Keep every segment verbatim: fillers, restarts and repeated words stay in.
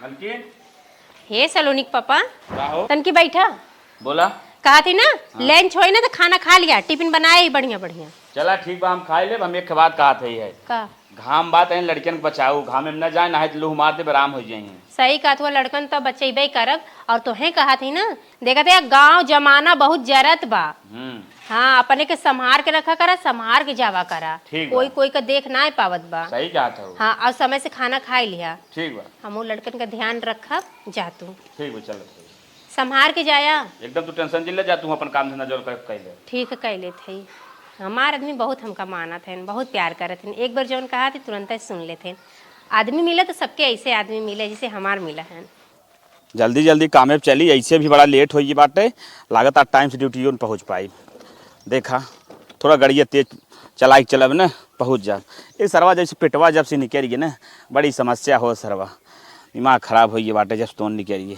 मलकिन। हे सलोनी के पापा, का हो? तनकी बैठा। बोला। कहा थी ना, हाँ। लंच होई ना तो खाना खा लिया, टिफिन बनाए ही बढ़िया बढ़िया। चला ठीक बा, हम खाई लेब। हम एक बात कहा थी है। का? घाम बात है, लड़कियन के बचाऊ, घाम में न जाए, ना है तो लूह मार दे, आराम हो जाए। सही कहत हुआ, लड़कन तो बचेबे करब। और तोहे कहत ही ना, देखत है गाँव जमाना बहुत जरत बा। हम्म। हाँ, अपने के संभार के रखा करा, संभार के जावा करा। ठीक बा। कोई कोई का देख ना पावत बा। सही कहत हऊ। हाँ, और समय से खाना खाई लिहा। ठीक बा। हमहू लड़कन का ध्यान रखब, जा तू। ठीक बा, चल। संभार के जाया। एकदम तू टेंशन जिन ले, जा तू अपन काम धंधा जौन कर, कर ले। ठीक है, कर लेत हई। हमार आदमी बहुत हमका मानत हन, बहुत प्यार करत हन। एक बार जौन कहा थी तुरंत ही सुन लेत हन। आदमी मिले तो सबके ऐसे आदमी मिले जैसे हमार मिला है। जल्दी जल्दी कामे पे चली, ऐसे भी बड़ा लेट होई बाटे, लागत आज टाइम से ड्यूटी न पहुँच पाई। देखा, थोड़ा गड़िया तेज चलाई के चलब न, पहुँच जा। ये सरवा जैसे पेटवा जब से निकल गए ना, बड़ी समस्या हो सरवा, दिमाग खराब होई बाटे जब से तोन निकल गए।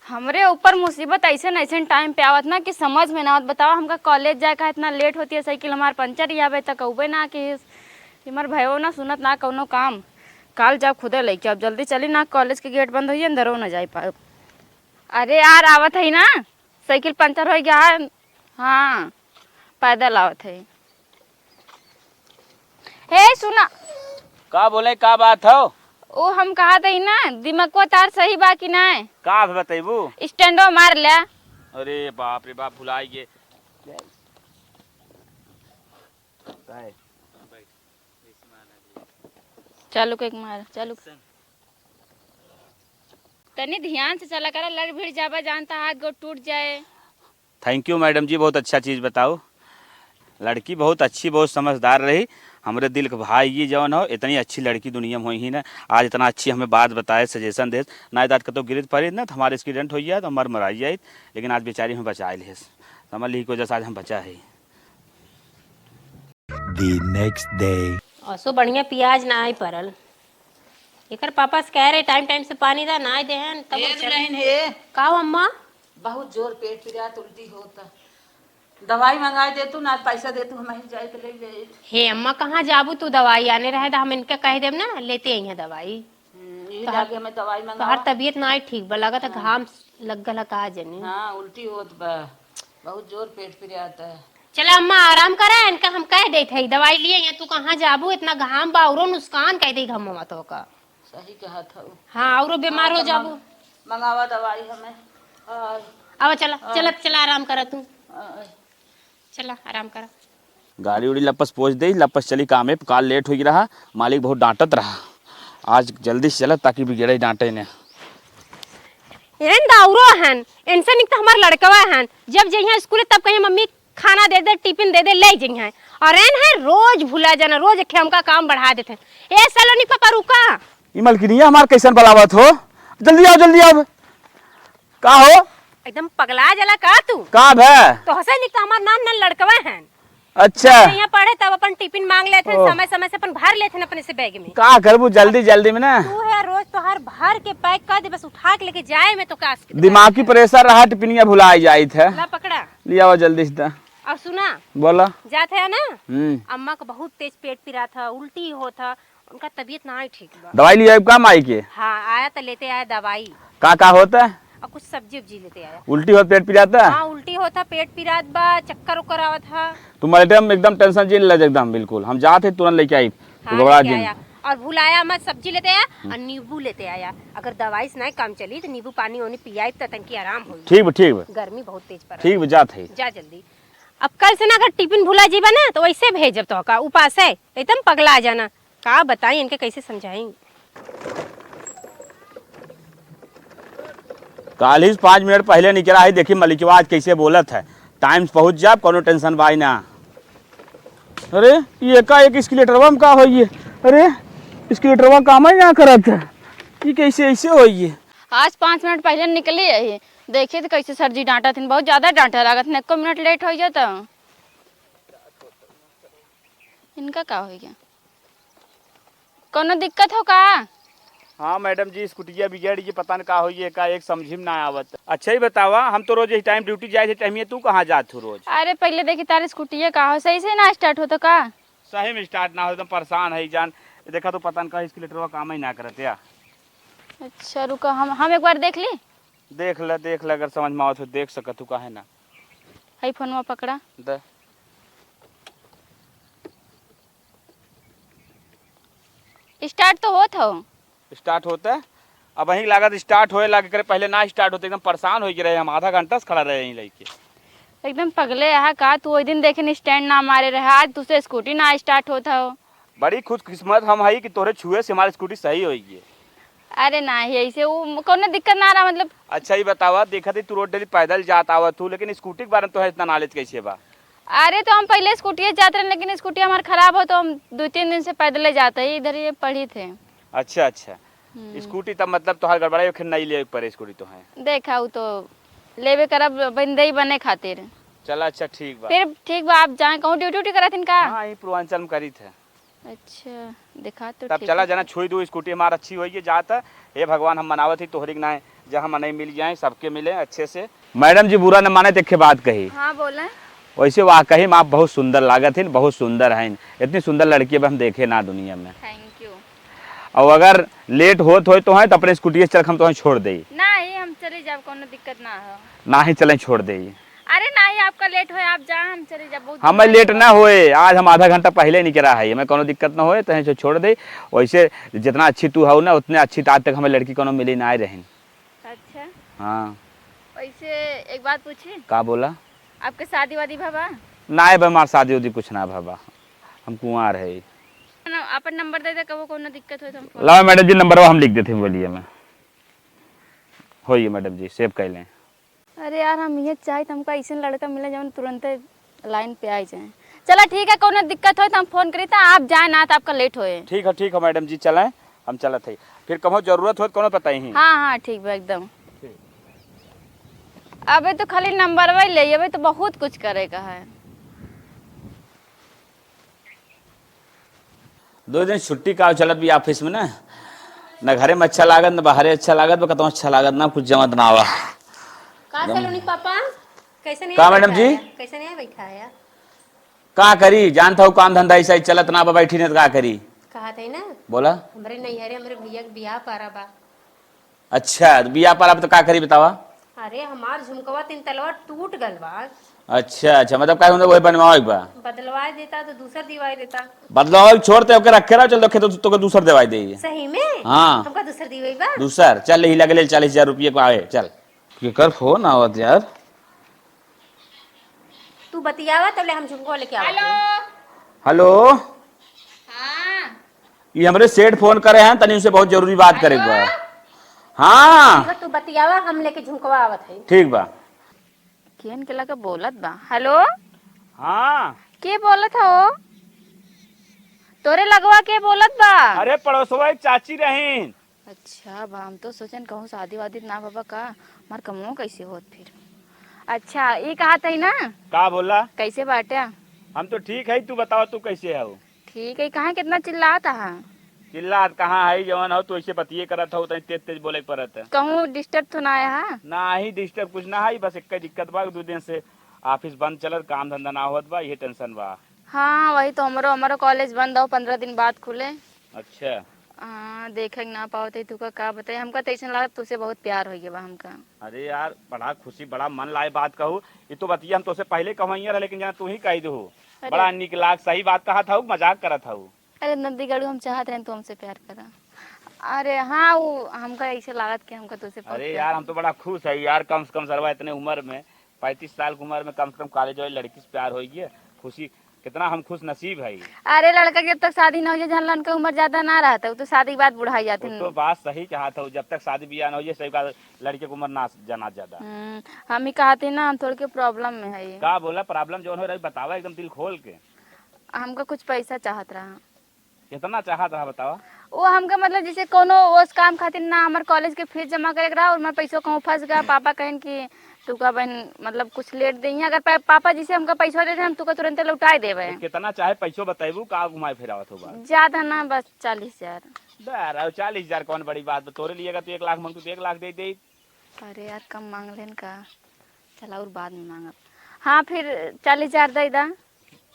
हमरे ऊपर मुसीबत ऐसे न ऐसे टाइम पे आवत ना कि समझ में ना आवत। बतावा, हमका कॉलेज जाए का इतना लेट होती है, साइकिल हमार पंचर ही आवे तक अउबे ना कि हमार भयो ना सुनत ना कौनो काम। काल जाब खुदे लेके, अब जल्दी चली ना, कॉलेज के गेट बंद होई, अंदरो ना जाए पाए। अरे यार, आवत है ना, साइकिल पंचर हो गया है। हाँ, पैदल आवत है। हे सुना। का बोले, का बात हो? ओ हम कहा थी ना, दिमागो तार सही बा कि नहीं? का बतैबू? स्टैंडो मार ले। अरे बाप रे बाप, भुलाई गे। चालू के मार, चालू। तनी ध्यान से चला करा, लड़ भिड़ जाबा, जानता हाथ गोड़ टूट जाए। थैंक यू मैडम जी, बहुत अच्छा चीज़ बताओ। लड़की बहुत अच्छी, बहुत समझदार रही। हमरे दिल के भाई ये जौन हो, इतनी अच्छी लड़की दुनिया में होई ही ना। आज इतना अच्छी हमें बात बताए, सजेशन दे, ना तो आज कतो गिरत पड़ी ना तो हमारे एक्सीडेंट हो जाए तो हमारे मराई जाए, लेकिन आज बेचारी हमें बचा ले, समझ ली की वजह से आज हम बचा है। The next day। असो बढ़िया पियाज ना आई परल। एकर पापा से कह रहे टाइम टाइम से पानी दा, ना देहन तब ए हम चल- दुल्हन हे। का हो अम्मा? बहुत जोर पेट पिरात, उल्टी होता। दवाई मंगाए दे तू, ना पैसा दे तू, हम ही जाए के ले जाए। हे अम्मा, कहाँ जाबू तू? दवाई आने रहे तो हम इनका कह देब ना, लेते आई हैं दवाई। हम्म, यही तोहार- लागे हमें दवाई मंगावा। तोहार तबीयत ना ठीक बा, लागत है हाँ। घाम लग गल है का जनी। हाँ, उल्टी होत बा, बहुत जोर पेट पिरात है। चला अम्मा, आराम करा, इनका हम कह देत हई, दवाई लिए यहाँ, तू कहाँ जाबू, इतना घाम बा, औरो नुकसान कह दे घाम में तो का। सही कहत हऊ। हाँ, औरो बीमार हाँ, हो तो जाबू। मंग-, मंगावा दवाई हमें। और आवा, चला, और चला, चला, आराम करा तू। और चला, आराम करा। गाड़ी उड़ी लपस पोंछ दे, लपस चली कामे पे, काल लेट हो रहा, मालिक बहुत डांटत रहा। आज जल्दी से चला ताकि बिगड़े डांटे ने। एन दाउरो हन, इनसे निक तो हमार लड़कवा हन। जब जइहें स्कूल तब कहिए, "मम्मी खाना दे दे, टिफिन दे दे, ले जइहें।" और एन है रोज भुला जाना, रोज एक हमका काम बढ़ा देते हैं। ए सलोनी पापा रुका। ई मलकिनिया हमार कैसन बलावत हो? जल्दी आओ, जल्दी आओ। का हो? एकदम पगला जला का तू? का भे? तोहसे निक तो हमार नान नान लड़कवा हन। अच्छा। जब यहाँ पढ़े तब अपन टिफिन मांग लेत हैं, ओह। समय समय से अपन भर लेत हैं अपने से बैग में। का करबू जल्दी जल्दी में ना? तू है रोज तोहर भर के पैक कर दे, बस उठा के लेके जाए में तो का दिमाग की प्रेशर रहा, टिफिनिया भुला जाइत है। ला पकड़ा। ले आवा जल्दी से। और सुना। बोला। जात है ना? हम्म। अम्मा को बहुत तेज पेट पिरात है, उल्टी होत है, उनका तबीयत ना ही ठीक बा। दवाई ले आए का माई के? हाँ, आया तो लेते आया दवाई। का का होता है? और कुछ सब्जी उब्जी लेते आया। उल्टी होत, पेट पिरात है? हाँ, उल्टी होत है, पेट पिरात बा, चक्कर उक्कर आवत है। तू मैडम एकदम टेंशन जिन ले एकदम बिल्कुल। हम जात है तुरंत लेके आई। हाँ, घबरा लेके जिन। आया। और भुलाया मत, सब्जी लेते आया हम्म। और नींबू लेते आया। अगर दवाई से नहीं काम चली तो नींबू पानी ओनी पियाई तो तनकी आराम होई। ठीक बा, ठीक बा। गर्मी बहुत तेज पड़ रही ठीक बा, जात है। जा जल्दी। अब कल से ना अगर टिफिन भुला जीबा ना तो वैसे भेजब तो का उपास है, एकदम पगला जाना। का बताई इनके, कैसे समझाई? काल ही से पाँच मिनट पहले निकला है, देखी मलिकवा आज कैसे बोलत है। टाइम से पहुँच जाब, कोनो टेंशन बाई ना। अरे, ये का एक स्केलेटरवा में का होई है? अरे, स्केलेटरवा काम ही ना करत है, ये कैसे ऐसे होई है? आज पाँच मिनट पहले निकली है, देखिए तो कैसे सर जी डांटत हैं, बहुत ज्यादा डांटे लागत हैं, एको मिनट लेट हो जाता। इनका का हो गया? कोनो दिक्कत हो का? हाँ मैडम जी, स्कूटिया बिगड़ गई, पता न का होई है, का एक समझी में ना आवत। अच्छा ही बतावा, हम तो रोज यही टाइम ड्यूटी जाए थे, टाइम ये तू कहाँ जात हो रोज? अरे पहले देखी तार स्कूटिया का हो, सही से ना स्टार्ट हो तो का? सही में स्टार्ट ना हो, एकदम परेशान है जान। देखा तो पता न का स्केलेटरवा काम ही ना करत या। अच्छा, रुका, हम हम एक बार देख ली। देख ले, देख ले, अगर समझ में आवत हो, देख सकत हो, काहे ना। हई फोनवा पकड़ा। दे। स्टार्ट तो होत हो। स्टार्ट होता है। अब वहीं लागत स्टार्ट होए लागे करे, पहले ना स्टार्ट होते, एकदम परेशान हो गए रहे हम, आधा घंटा से खड़ा रहे यहीं लइके। एकदम पगले अहा का तू? ओई दिन देखे स्टैंड ना मारे रहे, आज तुसे स्कूटी ना स्टार्ट होत हो। बड़ी खुशकिस्मत हम हई कि तोरे छुए से हमारी स्कूटी सही होई गई। अरे नाही, ऐसे वो कोनो दिक्कत ना रहा, मतलब। अच्छा, ये बतावा, देखत ही तू रोड डेली पैदल जात आवत हूँ, लेकिन स्कूटी के बारे में तोहे इतना नॉलेज कैसे बा? अरे, तो हम पहले स्कूटिये जात रहन, लेकिन स्कूटी हमार खराब हो, तो हम दो तीन दिन से पैदले जाते ही, इधर ये पड़ी थे। अच्छा, अच्छा। हम्म। स्कूटी तब मतलब तोहार गड़बड़ाई, फिर नई लेवे के पड़े स्कूटी तोहे। देखा, वो तो लेवे करब, बंदई बने खातिर। चला, अच्छा, ठीक बा। फिर ठीक बा, आप जाएं, कहूँ ड्यूटी उटी करत हन का? हाँ, यहीं पूर्वांचल में करी थे। अच्छा, देखा तो तब ठीक चला है। जना छुई दू, स्कूटी हमार अच्छी होई के जात है। हे भगवान, हम मनावत ही तोहरी के नाय, जहाँ मनई मिल जाए, सबके मिले अच्छे से। मैडम जी बुरा न माने, तो एक बात कही। हाँ, बोले। वैसे वाकई में आप बहुत सुंदर लागत हैं, बहुत सुंदर हैं, इतनी सुंदर लड़की अब हम देखे ना दुनिया में। थैंक यू। और अगर लेट होत होए तो है तो अपने स्कूटी से चल, हम तो छोड़ दे। नहीं, हम चले जाब, कोनो दिक्कत ना हो। ना ही चलें, छोड़ दे। अरे नाही, आपका लेट होए, आप जा, हम चले जाब, बहुत हमें दूर लेट है। ना होए, आज हम आधा घंटा पहले निकला है, हमें कोनो दिक्कत ना होए, तो है छोड़ दे। वैसे जितना अच्छी तू हो ना, उतने अच्छी तो आज तक हमें लड़की कोनो मिली ना रही। अच्छा। हाँ। वैसे एक बात पूछी? का बोला? आपके शादी वादी भवा? ना है बा, हमार शादी उदी कुछ ना भवा, हम कुंवार है। ना, अपन नंबर दे दे, कबो कोनो दिक्कत होए तो हम फोन लाओ मैडम जी, नंबरवा हम लिख देते हैं, बोलिए मैं। होइए मैडम जी, सेव कर लें। अरे यार, हम ये चाही तो हमका ऐसे लड़का मिले जौन तुरंते लाइन पे आ जाए। चला ठीक है, कोनो दिक्कत होए तो हम फोन करी, तो आप जाए ना तो आपका लेट होए। ठीक है, ठीक है मैडम जी, चलें, हम चलत है। फिर कबो जरूरत होए तो कोनो बताई ही। हाँ, हाँ, ठीक बा एकदम। ठीक। अबे तो खाली नंबरवा ही ले, अबे तो बहुत कुछ करे का है। दो दिन छुट्टी का चलत भी ऑफिस में ना, न घरे में अच्छा लागत, न बाहरे अच्छा लागत, न कतौ अच्छा लागत, ना कुछ जमत ना आवा। का सलोनी पापा, कैसे नहीं का आया मैडम बैठा जी? है? कैसे नहीं आया बैठा है? का करी, जानत हो काम धंधा ऐसा ही चलत ना बा, बैठी नहीं तो का करी? कहा थे ना, बोला। हमरे नैहरे हमरे भैया के बियाह पारा बा। अच्छा, तो बियाह पर आप तो का करी बतावा? अरे, हमार झुमकवा तीन तलवा टूट गल बा। अच्छा, अच्छा, मतलब काहे मतलब वही बनवावे के बा? बदलवाए देता तो दूसर दिवाई देता। बदलवावे के छोड़ ते ओके रखे रहो, चल देखे तो तोके दूसर दिवाई दे। सही में? हाँ। हमका दूसर दिवाई बा? दूसर, चल यही लगे ले चालीस हजार रुपये को आवे, चल। केकर फोन आवत यार? तू बतियावा, तबले हम झुमको लेके आवत हेलो। हई। हेलो। हाँ। ये हमरे सेठ फोन करे हैं, तनी उनसे बहुत जरूरी बात करे के बा। हेलो। हाँ। ठीक बा, तू बतियावा, हम लेके झुमकवा आवत हई। ठीक बा। केन के लगे बोलत बा? हेलो। हाँ। के बोलत हो? तोरे लगवा के बोलत बा? अरे, पड़ोसवा एक चाची रहीन। अच्छा बा, हम तो सोचन कहूँ शादी वादी ना बाबा का, हमार कमवा कैसे होत फिर। अच्छा, ई कहत हई ना? का बोला? कैसे बाट्या? हम तो ठीक है, तू बतावा, तू कैसे हऊ? ठीक है, कहाँ कितना चिल्लात हा? चिल्लात कहाँ है, जवन हो तू ऐसे बतिये करत हो, तनी तेज तेज बोले के पड़त है। कहूँ डिस्टर्ब तो ना आया हा? ना ही डिस्टर्ब कुछ ना है, बस एक दिक्कत बा, दो दिन से ऑफिस बंद चलत, काम धंधा ना होत बा, ये टेंशन बा। हाँ, वही तो हमरो, हमरो कॉलेज बंद हो, पन्द्रह दिन बाद खुले। अच्छा। हाँ, देखे के ना पावत है, तुका का बताई, हमका तो ऐसन लागत तुसे बहुत प्यार हो गया बा हमका। अरे यार, बड़ा खुशी, बड़ा मन लाए बात कहू। ये तो बतिया हम तोसे पहले कहवैया रहे, लेकिन जाना तू ही कह दू। अरे। बड़ा निक लाग, सही बात कहा था, मजाक करत हऊ। अरे नंदी गड़ू, हम चाहत रहन तू हमसे प्यार करा। अरे हाँ, वो हमका ऐसे लागत कि हमका तुसे बहुत अरे प्यार यार, हम बा। तो बड़ा खुश है यार, कम से कम सरवा इतने उम्र में, पैंतीस साल की उम्र में कम से कम कॉलेज वाली लड़की से प्यार हो गया। खुशी कितना हम खुश नसीब है। अरे लड़का के जब तक शादी ना हो जाए, जहाँ लड़का के उम्र ज्यादा ना रहता, वो तो शादी के बाद बुढ़ाई जाते वो तो हैं। बात सही कहा था, जब तक शादी ब्याह ना हो जाए, सही कहा, लड़के की उम्र ना जाना ज्यादा। हम्म, हम ही कहते ना, हम थोड़े के प्रॉब्लम में है। का बोला, प्रॉब्लम जौन हो रही बतावा एकदम दिल खोल के। हमका कुछ पैसा चाहत रहा। कितना चाहत रहा बतावा? वो हमका मतलब जैसे कोनो उस काम खातिर ना, हमार कॉलेज के फीस जमा करे के रहा और मैं पैसों कहूँ फंस गया। पापा कहन कि तू का बहन मतलब कुछ लेट देइहे, अगर पा-, पापा जी से हमका पैसा दे दे, हम तुका तुरंते लौटाए देबे। तो कितना चाहे पैसो बताइबू, का घुमाए फिरावत हो बात? ज्यादा ना, बस चालीस हजार। दे यार, चालीस हजार कौन बड़ी बात बा? तोरे लिए अगर तू एक लाख मांगतू तो एक लाख दे दे। अरे यार, कम मांग लेन का, चल और बाद में मांगब। हाँ, फिर चालीस हजार दे दा।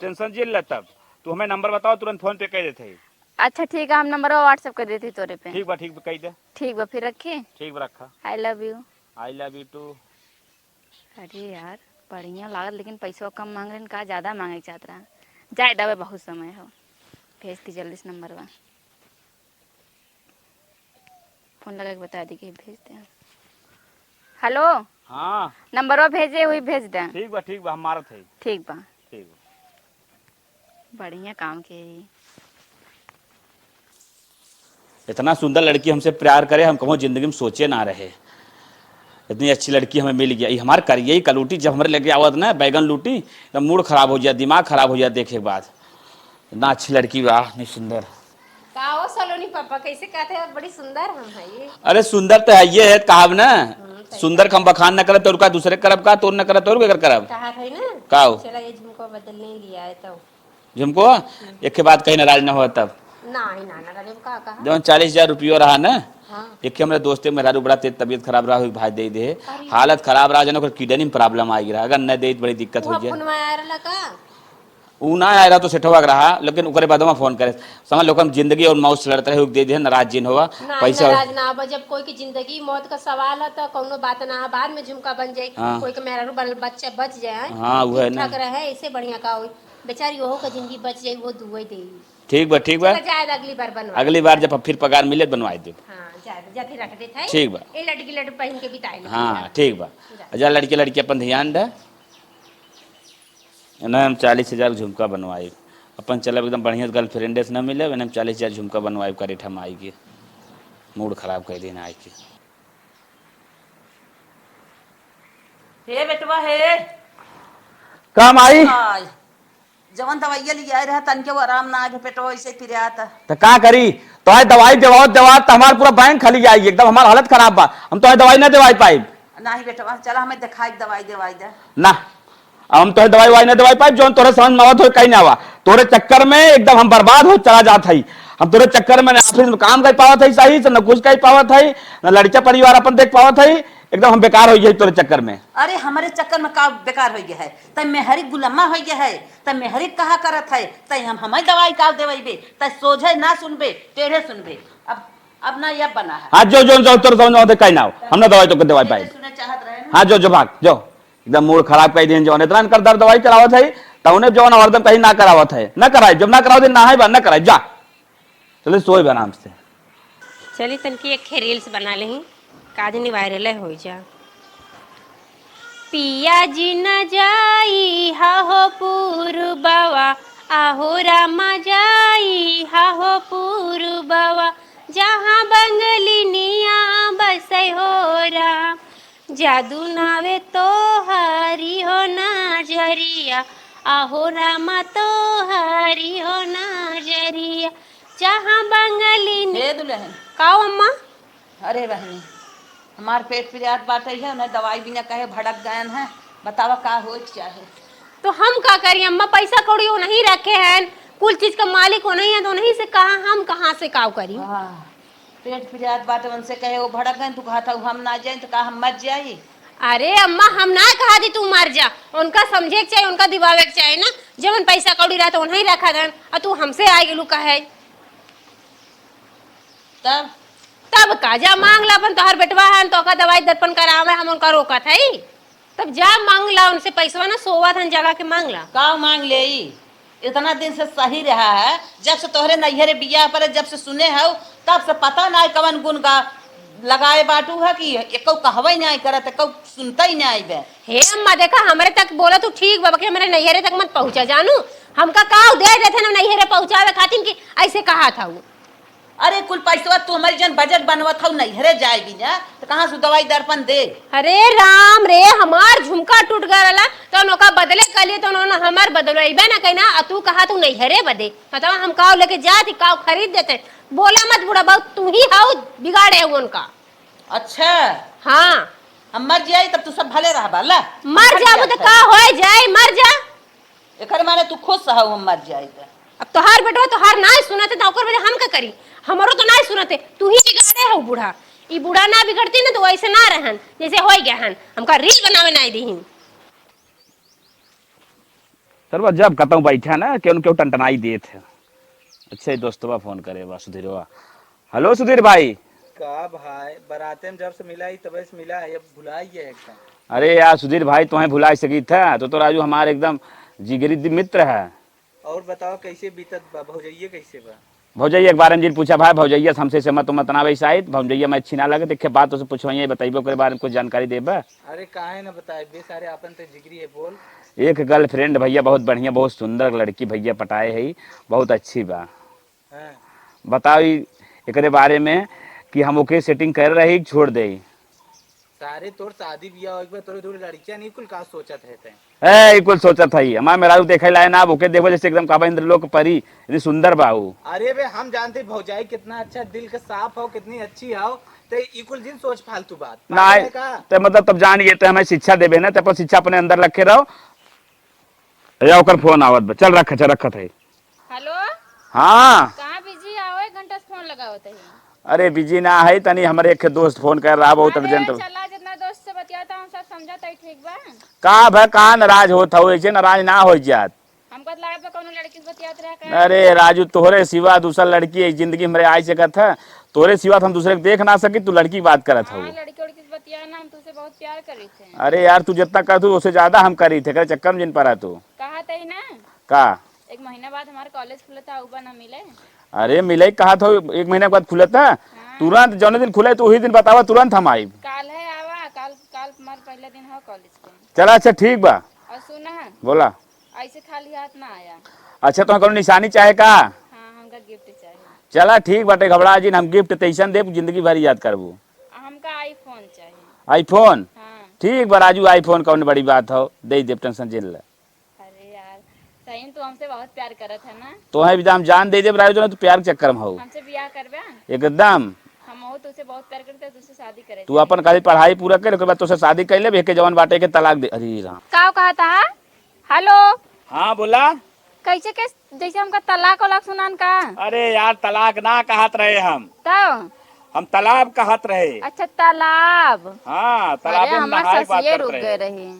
टेंशन जिन ले तब, तू हमें नंबर बताओ, तुरंत फोन पे कर देते हैं। अच्छा ठीक है, हम नंबरवा WhatsApp कर देती तोरे पे। ठीक बा, ठीक बा, कह दे। ठीक बा, फिर रखी। ठीक बा, रखा। I love you। I love you too। अरे यार, बढ़िया लागत, लेकिन पैसवा कम मांग रहे का, ज्यादा मांगे के चाहत रहा। जाए दबे, बहुत समय हो। भेज दी जल्दी से नंबरवा। फोन लगा के बता दी कि भेज दे। हेलो। हाँ। नंबरवा भेजे, वही भेज दे। ठीक बा, ठीक बा, हम मारत है। ठीक बा। ठीक बा। बढ़िया काम के ही। इतना सुंदर लड़की हमसे प्यार करे, हम कबो जिंदगी में सोचे ना रहे। इतनी अच्छी लड़की हमें मिल गया। ये हमार करिए ही कलूटी, जब हमारे लगे आवत ना बैगन लूटी, तो मूड खराब हो जाए, दिमाग खराब हो जाए देखे के बाद। इतना अच्छी लड़की बा, इतनी सुंदर। का हो सलोनी पापा, कैसे कहते हैं? बड़ी सुंदर हम है ये। अरे सुंदर तो है ये है, कहाब ना। हम्म, सही सुंदर कहा। हम बखान न करब तो और का दूसरे करब का, तोर न करब तो और केकर करब? कहा था ना। का हो? चला ये झुमको बदलने लिया है तो। झुमको? हम्म। एक के बात कहीं नाराज ना हो तब। ना ही ना, ना, ना, का कहा? जौन चालीस हजार रुपयो रहा ना, हाँ। एक हमरे दोस्ते मेहरारू बड़ा तेज तबीयत खराब रहा, हुई भाई दे दे। अरे। हालत खराब रहा, जन ओकर किडनी में problem आ गया, अगर न दे तो बड़ी दिक्कत हो वहाँ जाए। फोन में आया रहला का? ऊ ना आए रहा तो सेठवा के रहा, लेकिन ओकरे बाद में फोन करे। समझ लो, हम जिंदगी और मौत से लड़ते रहे, दे दे, नाराज जिन होवा। ना, पैसा नाराज ना होवा, जब कोई की जिंदगी मौत का सवाल है तो कौनो बात ना है, बाद में झुमका बन जाए, हाँ। कोई के मेहरारू बल-, बच्चा बच जाए, हाँ, वो है ठीक ना। ठाक रहे, इससे बढ़िया का होई? बेचारी ओहो का जिंदगी बच जाए, वो दुए दे। ठीक बा, ठीक बा। चला जाए, अगली बार बनवा अगली बार जब फिर पगार मिले, बनवाई देब। हाँ, जा, जा फिर रख देत है। ठीक बा। ए लड़की लड़ पहन के बिताए ले हाँ, बिटिया। ठीक बा। जा। जा, लड़के लड़की अपन ध्यान दे। इन्हें हम चालीस हजार झुमका बनवाई। अपन चलब एकदम बढ़िया girlfriend से ना मिले, इन्हें हम चालीस हजार झुमका बनवाई करेठा माई के। मूड खराब कर देना आई के। हे बेटवा, हे। का माई? आय। जवन दवाइया लियाए रहा, तनके वो आराम ना आए, पेटवा ऐसे पिरात। त का करी? तोहे दवाई देवावत देवावत त हमार पूरा बैंक खाली जाई, एकदम हमार हालत खराब बा। हम तोहे दवाई ना देवाई पाइब। नाही बेटवा, चला हमें देखाई, दवाई देवाई दे। ना, अब हम तोहे दवाई वाई ना देवाई पाइब, जौन तोरे समझ में आवत हो कहीं ना आवा। तोरे चक्कर में एकदम हम बर्बाद हो चला जात हई। हम तोरे चक्कर में ना office में काम कर पावत हई सही से, ना कुछ कर पावत हई, ना लड़का परिवार अपन देख पावत हई। एकदम हम बेकार हो गए तोरे चक्कर में। अरे, हमरे चक्कर में का बेकार हो गया है? तै मेहरी गुलामा हो गया है, तै मेहरी कहा करत है, तै हम हमें दवाई का देवैबे, तै सोझे ना सुनबे, टेढ़े सुनबे। अब, अब ना यह बना है। हाँ, जो, जो, जो, तोर समझ में आवत है, कहीं ना हो। हम ना दवाई तो के दवाई पाई। सुने चाहत रहे ना। हाँ, जो, जो, भाग, जो। एकदम मूड खराब कर दिन, जो इतना इनकर दर्द दवाई करावत है, तो उन्हें जो हरदम कहीं ना करावत है, ना कराए, जब ना करावत है, ना है बा, ना कराए, जा। चले सोए बा आराम से। चली तनकी एक ठे reels बना लेही, काज नहीं viral हो जा। पिया जी न जाई हा हो पूरबवा, आहो रामा जाई हा हो पूरबवा, जहाँ बंगलिनिया बसै हो राम। जादू नावे तोहारी हो नजरिया, आहो रामा तोहारी हो नजरिया, जहाँ बंगलिन। हे दुल्हन। का अम्मा? अरे बहनी, हमार पेट पिरात बाटे है, उन्हें दवाई बिना कहे भड़क गयन है, बतावा का होए के चाहे? तो हम का करी अम्मा, पैसा कौड़ी वो नहीं रखे हैं, कुल चीज का मालिक वो नहीं है, तो उन्हीं से कहा हम कहाँ से काव करी? हाँ, पेट पिरात बाटे, उनसे कहे वो भड़क गए, तू कहा था हम ना जाए तो का हम मर जाई? अरे अम्मा, हम ना कहा थी तू मर जा, उनका समझे के चाहिए, उनका दिवावे के चाहिए ना, जवन पैसा कौड़ी रहता उन्हीं रखा देन, और तू हमसे आ गेलू कहे। तब? तब का, जा मांग ला अपन, तोहर बेटवा हन, तो का दवाई दर्पण करावे, हम उनका रोकत है? तब जा मांग ला उनसे पैसवा ना, सोवत हन जगा के मांग ला। का मांग ले ई? इतना दिन से सही रहा है, जब से तोहरे नैहरे बियाह परे, जब से सुने हौ, तब से पता नाय कवन गुण गा-, लगाए बाटू है कि एको कहवे नाय करत, एको सुनते ही नाय बे। हे अम्मा, देखा, हमरे तक बोला तू ठीक बा, बाकी हमरे नैहरे तक मत पहुँचा जानू। हमका काव दे देते ना नैहरे पहुँचावे खातिर कि ऐसे कहा था वो। अरे, कुल पैसवा तू हमारी जन बजट बनवत हौ, नैहरे जाए बिना, तो कहाँ से दवाई दर्पण दे? अरे राम रे, हमार झुमका टूट गया रहला, तो ओका बदले के लिए तो उन्होंने हमार बदलवाइबे ना कहीं ना, आ तू कहा तू नैहरे बदे, बतावा हम काव लेके जात ही, काव खरीद देते। बोला मत बूढ़ा, बहुत तू ही हाउ बिगाड़े हो उनका। अच्छा। हाँ। हम मर जाई तब तू सब भले रहबा, ला। मर जाबू तो का होए जाए, मर जा। एकर माने तू खुश हऊ हम मर जाई त? अब तोहार बेटवा तोहार नाय सुनते त ओकर वजह हम का करी? हमरो तो नाय सुनते, तू ही बिगाड़े हऊ बूढ़ा। ई बूढ़ा ना बिगड़ती ना तो वैसे ना रहन, जैसे होई गया हन। हमका reel बनावे नाय दीहिन। सरवा जब कतौ बैठा ना, केहू न केहू टनटनाई देत है। अच्छा, ई दोस्तवा फोन करे बा, सुधीरवा। हेलो सुधीर भाई। का भाई, बराते में जब से मिला ही, तबे से मिला है, अब भुला ही गया एकदम। अरे यार सुधीर भाई, तोहें भुला सकी था, तो, तो राजू हमार एकदम जिगरी दि-, मित्र है। और बताओ, कैसे बीतत बा? भौजैया कैसे बा? भौजैया के बारे में जिन पूछा भाई, भौजैया से हमसे, से मत, मत ना भाई शायद, भौजैया मैं अच्छी ना लगे, देखे बात उसे पूछवाइए, बताइबो ओकरे बारे में कुछ जानकारी देबा। अरे काहे ना बताए बे, सारे आपन ते जिगरी है, बोल। एक गर्लफ्रेंड भैया बहुत बढ़िया, बहुत सुंदर लड़की भैया पटाए है, बहुत अच्छी बा। हाँ। बताओ ई एकरे बारे में कि हम ओके सेटिंग कर रही, छोड़ दे। सारे तोर शादी बियाह हो, एक बार तोरे, तोरे लड़कियां नहीं कुल का सोचत है ते? ए, ई कुल सोचत है, हमार मेहरारू देखे लाए ना, अब ओके देखबो जैसे एकदम कहबा इंद्रलोक परी, इतनी सुंदर बा ऊ। अरे बे, हम जानते भौजाई कितना अच्छा दिल के साफ हो, कितनी अच्छी हो, ते ई कुल जिन सोच फालतू बात। पागल नहीं, है का? ते मतलब तब जान ये ते हमें शिक्षा देबे ना, ते अपन शिक्षा अपने अंदर रखे रहो। या ओकर फोन आवत बा, चल रख, अच्छा रखत है। हेलो। हाँ। कहाँ बिजी आओ, एक घंटा से फोन लगावत है। अरे बिजी ना है, तनी हमरे एक दोस्त फोन कर रहा, बहुत अरे अर्जेंट। चला, जितना दोस्त से बतियाता हम सब समझाता ही, ठीक बा। का भा, का नाराज होत हऊ, ऐसे नाराज ना हो जात। हमका तो लागत बा कौनो लड़की से बतियात रहा का। अरे राजू, तोहरे सिवा दूसरा लड़की एक जिंदगी हमरे आई सकत है? तोहरे सिवा तो हम दूसरे के देख ना सकी, तू लड़की की बात करत हऊ। हाँ, लड़की उड़की से बतिया ना, हम तुझसे बहुत प्यार करी थे। अरे यार, तू जितना करत हऊ, उससे ज्यादा हम करी थे, करे चक्कर में जिन पड़ा तू। कहा तही ना। का? एक महीना बाद हमार कॉलेज खुलत है, आउबा ना मिले। अरे मिले कहा था, एक महीना के बाद खुलत है। हाँ। तुरंत जौने दिन खुले तो वही दिन बतावा, तुरंत हम आइब। काल है आवा, काल, काल हमार पहला दिन है कॉलेज के। चला अच्छा ठीक बा। और सुना। बोला। ऐसे खाली हाथ ना आया। अच्छा, तो कौनो निशानी चाहे का? हाँ, हमका गिफ्ट चाहिए। चला ठीक बाटे, घबरा जिन, हम गिफ्ट तैसन देब, जिंदगी भर याद करबू। हमका आईफोन चाहिए। आईफोन? हाँ। ठीक बा राजू, आईफोन कौन बड़ी बात हो, दे देब, टेंशन जिन ले। अरे यार, सही में तू हमसे बहुत प्यार करत है ना? तोहे भी तो हम जान दे देब राजू, ना तू प्यार के चक्कर में हो। हमसे बियाह करबे? एकदम। हम हो तुझसे बहुत प्यार करते हैं, तुझसे शादी करे तू चाहते अपन हैं। खाली पढ़ाई पूरा कर, ओकर बाद तोसे शादी कर लेब, एके जवान बाटे के तलाक दे। अरे राम। का कहा था? हेलो। हाँ, बोला। कैसे के, जैसे हमका तलाक वलाक सुनान का? अरे यार, तलाक ना कहत रहे हम। तब? हम तालाब कहत रहे। अच्छा, तालाब। हाँ, अरे, तालाबे में हमार नहाए के बात सांसिए करत रुक रहे। गए रही।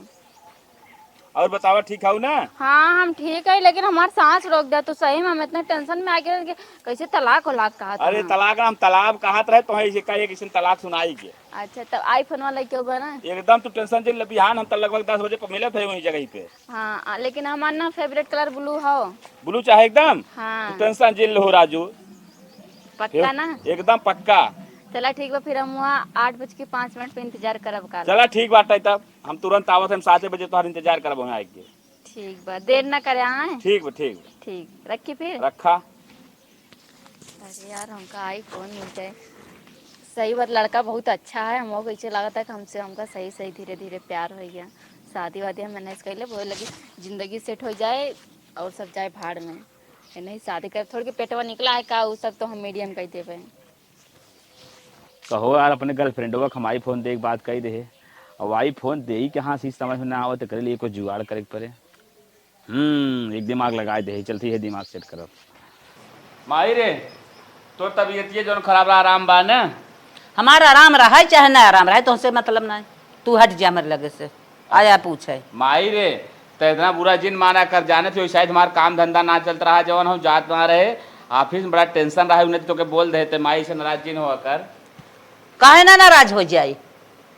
और बतावा, ठीक हऊ ना? हाँ, हम ठीक है, लेकिन हमार सांस रोक दिया। तू सही में हम इतना टेंशन में आ गए कि कैसे तलाक वलाक कहत अरे, हन। तलाक ना, हम तालाब कहत रहे, तोहे इसे कहे कि इसन तलाक सुनाई के। अच्छा, तब आईफोन वाला क्यों बना? एकदम तू टेंशन जिन ले, बिहान हम तो लगभग दस बजे पर मिलत है वहीं जगह पे। हाँ, आ, लेकिन हमार ना फेवरेट कलर ब्लू हो। ब्लू चाहे एकदम? हाँ। तू टेंशन जिन लो राजू। पक्का ना? एकदम पक्का। चला ठीक बा, फिर हम वहाँ आठ बज के पाँच मिनट पे इंतजार करब काल। चला ठीक बाटे तब। हम तुरंत आवत, हम साते बजे तोहार इंतजार करब वहाँ आके। ठीक बा, देर ना करे, हाँ? ठीक बा, ठीक बा। ठीक, रखी फिर? रखा। अरे यार, हमका आईफोन मिल जाए। सही बात, लड़का बहुत अच्छा है। हमको कैसे लागत है कि हमसे, हमका सही सही धीरे धीरे प्यार हो गया। शादी वादी हम मैनेज कर ले, बोले लगी जिंदगी सेट हो जाए और सब जाए भाड़ में। ये नहीं शादी कर, थोड़ी के पेटवा निकला है का, उ सब तो हम मीडियम कर देवे। कहो यार, अपने गर्लफ्रेंडवा के हम आईफोन दे के बात कही दे, अब आईफोन दे ही कहाँ से, समझ में ना आवत, एकरे लिए कुछ जुगाड़ करे के पड़े। हम्म, एक दिमाग लगाए दे, चलती है दिमाग सेट करब। माई रे, तोर तबीयतिया जौन खराब रहा, आराम बा न? हमार आराम रहे चाहे ना आराम रहे, तोहसे मतलब ना है। तू हट जा हमरे लगे से। आया पूछे। माई रे, त इतना बुरा जिन माना कर, जाने थे शायद हमार काम धंधा ना चलत रहा, जवन हम जात ना रहे, ऑफिस में बड़ा टेंशन रहा, उन्हें तो के बोल देते, माई से नाराज जिन हुआ कर। काहे ना नाराज हो जाई?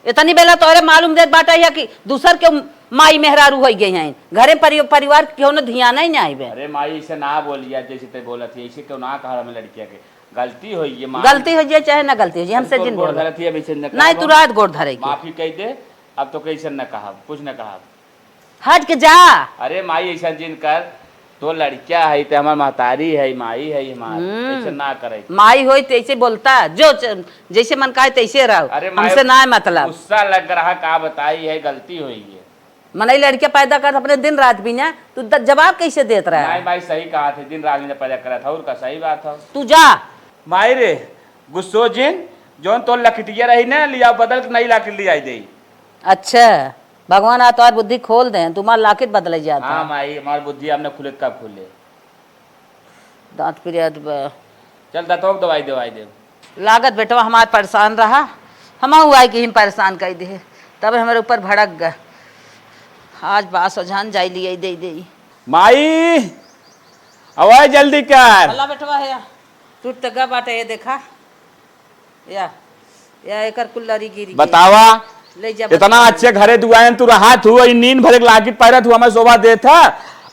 इतनी बेला तोहरे मालूम देत बाटे है कि दूसर के माई मेहरारू हो गई हैं, घरे परि-, परिवार के केहू न ध्यान ही ना आइबे। अरे माई, ऐसे ना बोलिया, जैसे ते बोलत है, ऐसे क्यों ना कहा हमें लड़किया के? गलती होई ये, माँ। गलती हो जाए चाहे ना गलती हो जाए, हमसे तोर जिन गोड़ बोला। धरत ही, अब ऐसे न नहीं, कहब तू हम। रात गोड़ धरे के। माफी कह दे, अब तो कैसे न कहब, कुछ न कहब। हट के जा। अरे माई, ऐसा जिन कर, तो लड़किया है, ते हमार महतारी है, माई है हमार, हम्म। ऐसे ना करे। माई होई तो ऐसे बोलता, जो च-, जैसे मन कहे तैसे रहो, अरे माई, हमसे ना है मतलब। गुस्सा लग रहा, का बताई है, गलती हुई है। मनई लड़के पैदा करत अपने दिन रात बिना, तू द-, जवाब कैसे देत रहा? नहीं भाई, सही कहा थे, दिन रात बिना पैदा करत है, और का सही बात है। तू जा। माई रे, गुस्सो जिन, जौन तोर लकटिया रही ना, लिया बदल के नई लकड़ी ले आई दे। अच्छा, भगवान आ तोहार बुद्धि खोल दे, तुम्हार लाकित बदल जाता। हाँ माई, हमार बुद्धि हमने खुले कब खुले। दांत पिरियात बा। चल, दांतों के दवाई दवाई दे। लागत बेटवा हमार परेशान रहा, हमहू आई के ही परेशान कर दे, तब हमारे ऊपर भड़क गए। आज बास ओझान जाई लिए दे दे। माई, अवै जल्दी कर। भला बेटवा है, टूट त गा बाटे, ये देखा, या, या एकर कुल्लरी गिरी गई। बतावा, ले जा, इतना बतावा। अच्छे घरे दुआएन तू रहा, तू ई नीन भरे के लाकिट पहिरा, तू हमें शोभा देत है।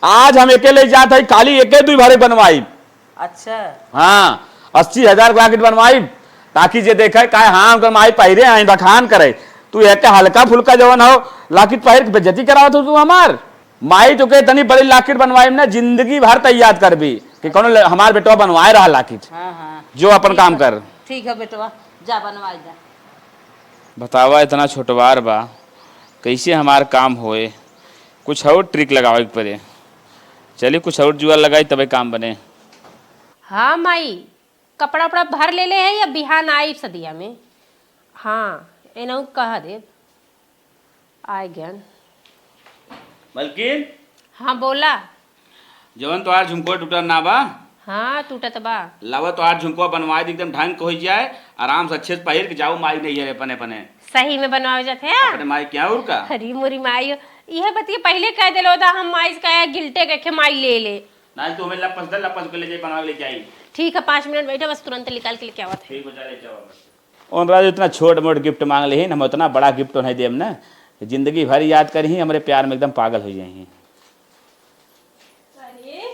आज हम एके ले जात है, काली एके दुई भरे बनवाई। अच्छा। हाँ, अस्सी हजार के लाकिट बनवाई, ताकि जे देखे, काहे, हाँ, उनकर माई पहिरे हैं, बखान करे। तू एके हल्का फुल्का जवन हो, लाकिट पहिर के बेइज्जती करावत हो तू हमार। माई तोके इतनी बड़ी लाकिट बनवाई ना, जिंदगी भर तैयार करबी कि कौनो ले-, हमार बेटवा बनवाए रहा लाकिट। हाँ, हाँ। जो अपन ठीक काम है। कर। ठीक है बेटवा, जा बनवाए जा। बतावा, इतना छोटवार बा, कैसे हमार काम होए? कुछ और ट्रिक लगावे के पड़े। चली, कुछ और जुगाड़ लगाई, तबे काम बने। हाँ माई, कपड़ा उपड़ा भर ले ले है या बिहान आइब सदिया में? हाँ, एनहु कह देब। आए गन। मलकिन। हाँ, बोला। जवन तोहार झुमको टूटत ना बा? हाँ, टूटत बा। लावा तोहार झुमको बनवाए दे, एकदम ढंग के हो जाए, आराम से अच्छे से पहिर के जाओ माई नहीं है अपने अपने। सही में बनवावे जात है? अपने माई क्या और का? अरे मोरी माई, यह बतिया पहले कह देलो दा, हम माई से कहे गिल्टे के माई ले ले। ना तू हमें लपस दे, लपस के ले जाए, बनवा के ले जाई। ठीक है, पाँच मिनट बैठो, बस तुरंत निकाल के लेके आवत है। ठीक बचा ले जाओ बस। उन राजू इतना छोट मोट गिफ्ट मांग लेहिन, हम उतना बड़ा गिफ्ट उन्हें देम ना, जिंदगी भर याद करिहीं, हमरे प्यार में एकदम पागल हो जाइहीं। अरे,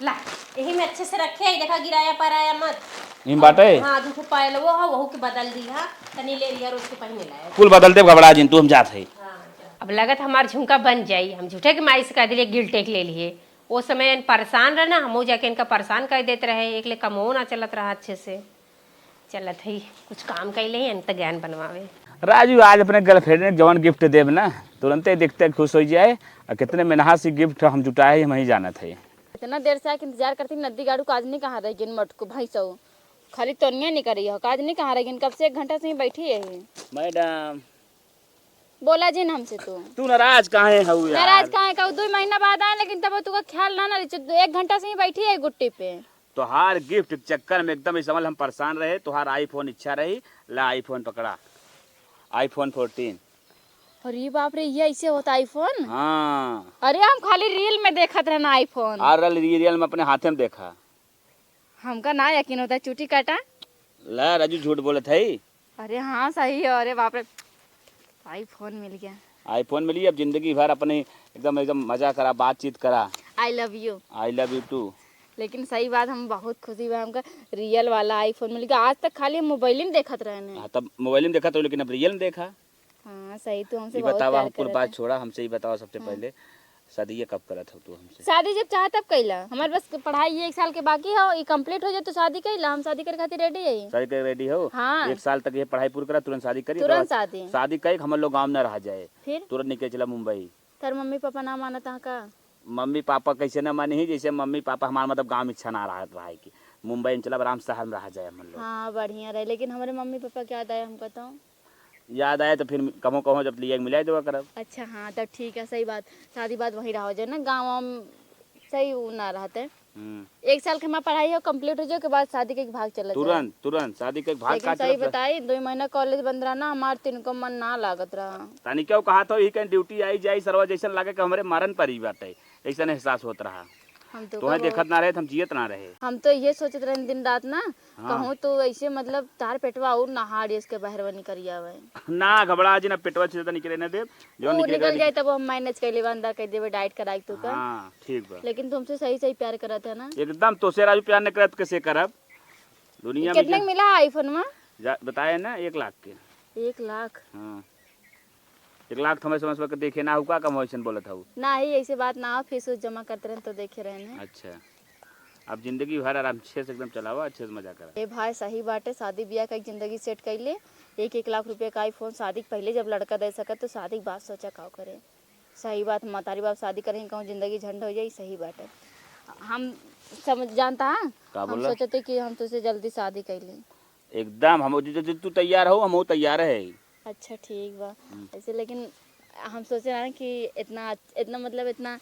ला, यही में अच्छे से रखे, देखा गिराया पराया मत। यही बाटे? हाँ, दुठो पायल वो है, वहू के बदल दी हा, तनी ले लिया, रोज के पहिने लायक। कुल बदल देब, घबरा जिन तू, हम जात है। हाँ, जा। अब लगत हमार झुमका बन जाई, हम झूठे के माई से कह दिले गिल्टे के ले लिए। वो समय परेशान रहना, हमहू जाके इनका परेशान कर देत रहे, एक ले कमो ना चलत रहा अच्छे से। चलत हई, कुछ काम कइले हई, त ज्ञान बनवावे। राजू, आज अपने गर्लफ्रेंड ने जवन गिफ्ट देब ना, तुरंते देखते खुश हो जाए। और कितने मेहनत से गिफ्ट हम जुटाए हई, हम ही जानत हई। इतना देर से आके इंतजार करती, नद्दी गाड़ू काजनी कहाँ रह गइन मटको भैंसऊ? खाली तनिया निकरी हो, काजनी कहाँ रह गइन? कब से एक घंटा से ही बैठी है। मैडम। बोला जिन हमसे तू। तू नाराज काहे हऊ यार? नाराज काहे का? दो महीना बाद आए, लेकिन तब तू का ख्याल ना, ना रही। एक घंटा से ही बैठी है गुट्टी पे। तोहार गिफ्ट के चक्कर में एकदम इस समझ हम परेशान रहे। तोहार आईफोन इच्छा रही, ला आईफोन पकड़ा, आईफोन फोर्टीन। अरे बाप रे, ये ऐसे होता आईफोन? हाँ। अरे हम खाली रील में देखत रहना आईफोन। आ रल री-, रियल में अपने हाथे में देखा। हमका ना यकीन होता, चूटी काटा। ला राजू, झूठ बोलत है। अरे हाँ, सही है। अरे बाप रे, आईफोन मिल गया। आईफोन मिली, अब जिंदगी भर अपनी एकदम, एकदम मजा करा, बातचीत करा। I love you। I love you too। लेकिन सही बात, हम बहुत खुशी बा, हमका रियल वाला आईफोन मिल गया। आज तक खाली हम मोबाइल में देखत रहने। हाँ, तब मोबाइल में देखत हो, लेकिन अब रियल में देखा। हाँ, सही, तू हमसे ई बहुत बतावा, प्यार हम कुल करत बात है। छोड़ा, हमसे ई बतावा सबसे हाँ। पहले, शादी ये कब करत हो तू हमसे? शादी जब चाह तब कैला। हमारे बस पढ़ाई ये एक साल के बाकी हो, ई कंप्लीट हो जाए तो शादी कैला। हम शादी करे खातिर रेडी है। शादी करे रेडी हो? हाँ। एक साल तक ये पढ़ाई पूरी करा, तुरंत शादी करी, तुरंत ओकरे बाद शादी। शादी कई के हमर लोग गाँव में ना रह जाए। फिर? तुरंत निकल चला मुंबई। तार मम्मी पापा ना मानत हैं का? मम्मी पापा कैसे ना मानी ही, जैसे मम्मी पापा हमार मतलब गाँव में इच्छा ना रहत रहा है कि मुंबई में चला, आराम शहर में रह जाए हम लोग। हाँ, बढ़िया रहे, लेकिन हमारे मम्मी पापा क्या याद आए हमका तो? याद आए तो फिर कभो कभो जब लिए मिला देवा करब। अच्छा, हाँ, तब ठीक है, सही बात। शादी बाद वहीं रहो जाए ना, गाँव में सही उ ना रहते। हम्म। एक साल के हमार पढ़ाई हो, कंप्लीट हो जाए के बाद शादी के भाग चला जाए। तुरंत, तुरंत शादी के भाग लेकिन का सही चलत रहा? बताई, दो महीना कॉलेज बंद रहा ना, हमार तिनको मन ना लागत रहा। तानी क्यों कहा था, यही कहीं ड्यूटी आई जाई, सरवा जैसन लागे कि हमरे मारन परी बाटे, ऐसन एहसास होत रहा। हम तो तोहे कब देखत ना रहे, हम जियत ना रहे। हम तो ये सोचत रहे दिन रात ना, हाँ। कहूँ तो ऐसे मतलब तार पेटवा और नहाड़ इसके बाहर निकल आवे। ना घबरा जी, ना पेटवा से ज्यादा निकले ना देब, जो वो निकले निकल निकले। जाए तब हम मैनेज कर लेबे, अंदर कर देबे, डाइट कराई तू का। हाँ, ठीक बा। लेकिन तुमसे सही सही प्यार करत है ना। एकदम तोसे राजू प्यार न करत कैसे करब? दुनिया में कितने के मिला आईफोन में? जा, बताए ना, एक लाख के। एक लाख? हाँ। एक लाख तो हमें समझ के देखे ना हो का, कम वैसन बोलत हऊ। ना ही, ऐसे बात ना हो, फीस उस जमा करते रहन तो देखे रहन है। अच्छा, अब जिंदगी भर आराम अच्छे से एकदम चलावा, अच्छे से मजा करा। ए भाई, सही बात है, शादी ब्याह का एक जिंदगी सेट कर ले। एक एक लाख रुपया का आईफोन शादी के पहले जब लड़का दे सकत तो शादी के बाद सोचा का करे। सही बात, मतारी बाप शादी करें कहूँ जिंदगी झंड हो जाई, सही बात है। हम समझ जानता है, का हम बोला? सोचते कि हम तुझसे जल्दी शादी कर लें। एकदम हम जो, जो, जो तू तैयार हो, हम तैयार है। अच्छा, ठीक बा। हम्म। ऐसे लेकिन हम सोचे ना कि इतना, इतना मतलब इतना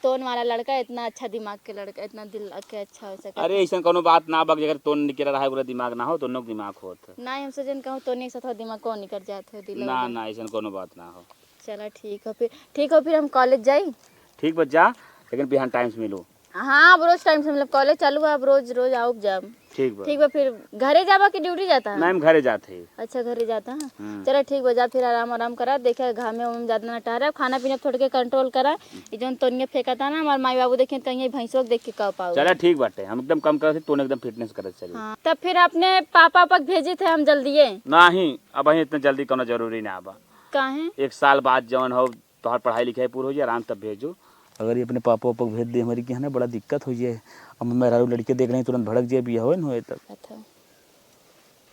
तोन वाला लड़का, इतना अच्छा दिमाग के लड़का, इतना दिल के अच्छा हो सके। अरे, ऐसन कोनो बात ना बा, जेकर तोन निकल रहा है, पूरा दिमाग ना हो, तो नोक दिमाग होत। ना, हम सोचन कहूँ तोनी के साथ दिमाग कौन निकल जात हो, दिल ना, उधर। ना, ऐसन कोनो बात ना हो। चला, ठीक हो फिर, ठीक हो फिर, हम कॉलेज जाई। ठीक बा, जा, लेकिन बिहान टाइम से मिलो। हाँ, अब रोज टाइम से, मतलब, कॉलेज चालू है, अब रोज, रोज आउब जाब। ठीक बा। ठीक बा, फिर घरे जाबा कि ड्यूटी जाता है? नहीं, हम घरे जात है। अच्छा, घरे जाता है। हम्म। चला, ठीक बा, जा फिर आराम, आराम करा। देखे, घामे उमे में ज्यादा ना टहरा, खाना पीना थोड़ के कंट्रोल करा। ई जौन तोनिया फेंकता ना, हमार माई बाबू देखिए, कहीं भैंसों के देख के कह पाओ। चला, ठीक बाटे, हम एकदम कम करत ही, तोने एकदम फिटनेस करत चली। हाँ, तब फिर अपने पापा, पापा के भेजी थे हम जल्दिए। नहीं, अब इतना जल्दी कोनो जरूरी ना बा। काहे? एक साल बाद जौन हो, तोहार पढ़ाई लिखाई पूर हो जाए, आराम तब भेजो। अगर ये अपने पापा, पापा को भेज दे हमारी के यहाँ ना, बड़ा दिक्कत हो जाए। अब मेहरारू लड़के देख रहे हैं, तुरंत भड़क जाए, बिया होए न होए तब। अच्छा।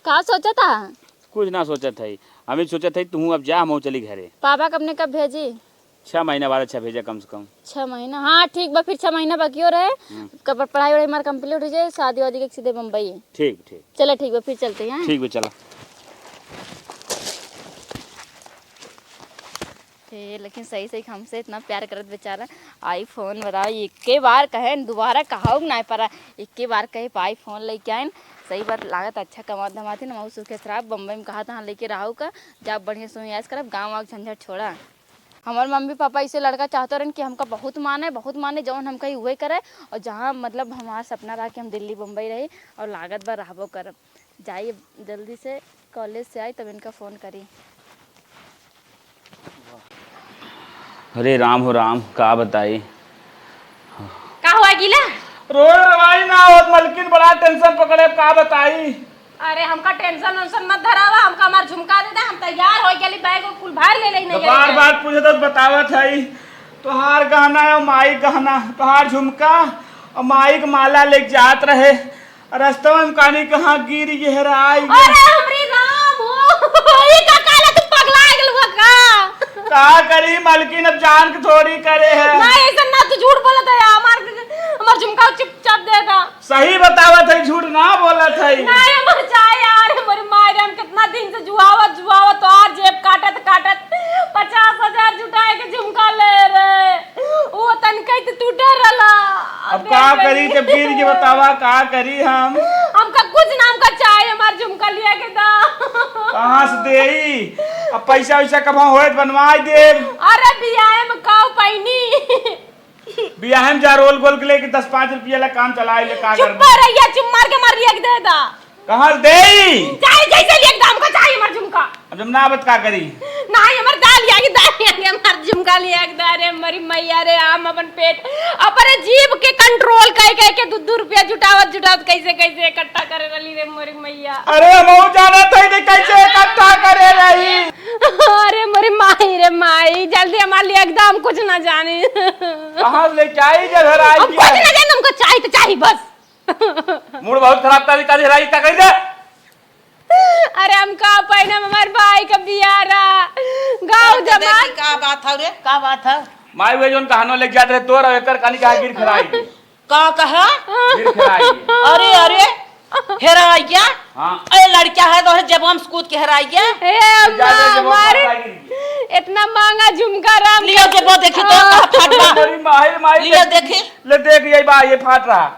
का सोचत हा? कुछ ना सोचत है, हम ही सोचत है, तू अब जा, हम चली घरे। पापा के अपने कब भेजी? छह महीना बाद अच्छा भेजा कम से कम। छह महीना? हाँ, ठीक बा, फिर छह महीना बाकियो रहे। हम्म। कब पढ़ाई वढ़ाई हमार कंप्लीट हो जाए, शादी वादी के सीधे बम्बई। ठीक, ठीक। चला, ठीक बा, फिर चलते हैं। ठीक बा, चला। हे, लेकिन सही सही हमसे इतना प्यार करत बेचारा। iPhone बताओ, इक्के बार कहे, दोबारा कहाऊ ना पड़ा, इक्के बार कहे पाई फोन लेके आइन। सही बात लागत, अच्छा कमात धमात ही ना, मऊ सुखे शराब बम्बई में कहा था लेके रहू का, जा बढ़िया से ऐश करब, गाँव वाँव झंझट छोड़ा। हमार मम्मी पापा इसे लड़का चाहते रहन कि हमका बहुत माने, बहुत माने, जौन हम कही उहे करे, और जहाँ, मतलब, हमार सपना रहा कि हम दिल्ली बम्बई रही, और लागत बा रहबो करब। जाई जल्दी से, कॉलेज से आई तब इनका फोन करी। अरे राम हो राम, का बताई। का हुआ गीला? रोए रवाई ना होत मलकिन, बड़ा टेंशन पकड़े, का बताई। अरे हमका टेंशन वेंशन मत धरावा, हमका हमार झुमका दे दे, हम तैयार हो गेली, बैग कुल भर ले लेई तो नहीं बार बार पूछे तो बतावत है, तोहार गहना है, माई गहना, तोहार झुमका और माई के माला लेके जात रहे, रस्तवा में कानी कहाँ गिर गहराई। अरे हमरी राम हो, ई का कहला, तू पगला गेल हुआ का? का करी मलकिन, अब जान के थोड़ी करे है। ना, ऐसा ना, तू झूठ बोलत है, हमार, हमार झुमका चुपचाप दे दा। सही बतावत है, झूठ ना बोलत है। ना, हमार चाहे यार, हमारे मायरे, हम कितना दिन से जुआवत, जुआवत, तोहार जेब काटत, काटत पचास हजार जुटाए के झुमका ले रहे। वो तनिका ही तो टूटे रहला। अब का करी, जब गिर के बतावा, का करी हम? हमका कुछ ना, हमका चाहे, हमार झुमका लिया के दा। कहाँ से देई? अब पैसा वैसा कब होए त बनवाई देब। अरे बियाहे में काऊ पैनी। बियाहे में जा रोल गोल के लेके दस पाँच रुपया ला काम चलाए ले, का चुप करबे? रहिया, चुप मार के मार लिया के दे दा। कहाँ से देई? चाहे जैसे लिए दाम का चाहे हमार झुमका। अब जब ना आवत का करी? नाही, हमार दा लिया के दा, लिया के हमार झुमका लिया के दा रे, मरी मैया रे, हम अपन पेट, अपने जीभ के कंट्रोल कई कई के दू दू रुपया जुटावत जुटावत कैसे कैसे इकट्ठा करे रहली रे, मरी मैया। अरे हम जानत है कि कैसे इकट्ठा करे रही। अरे मरी माई रे माई, जल्दी हमार लिया के दा, हम कुछ ना जानी। कहाँ से लेके आई जब हराई हम कुछ ना जानी, हमको चाही तो चाही बस। मूड बहुत खराब कर दी, का हेराई का कही दे? अरे हम का पहिनब, हमार भाई का बियाह रहा, गाँव तो जमात। देखी, का बात है रे? का बात है? माई वे जोन कहनो लेके जात रहे तोर, एकर कानी कहा गिर खराई। का कहा? गिर खराई। अरे, अरे, हेराई गया? हाँ। ए लड़का है तो है जब हम कूद के हेराई गया। ए अम्मा, ज्यादा जब हम हमारे पास आएगी। इतना महंगा झुमका राम लियो का। जब वो देखी तो हाँ। कहाँ फाट बा। मेरी माई, माई लियो देख, देखी। ले देख, ये बा, ये फाट रहा।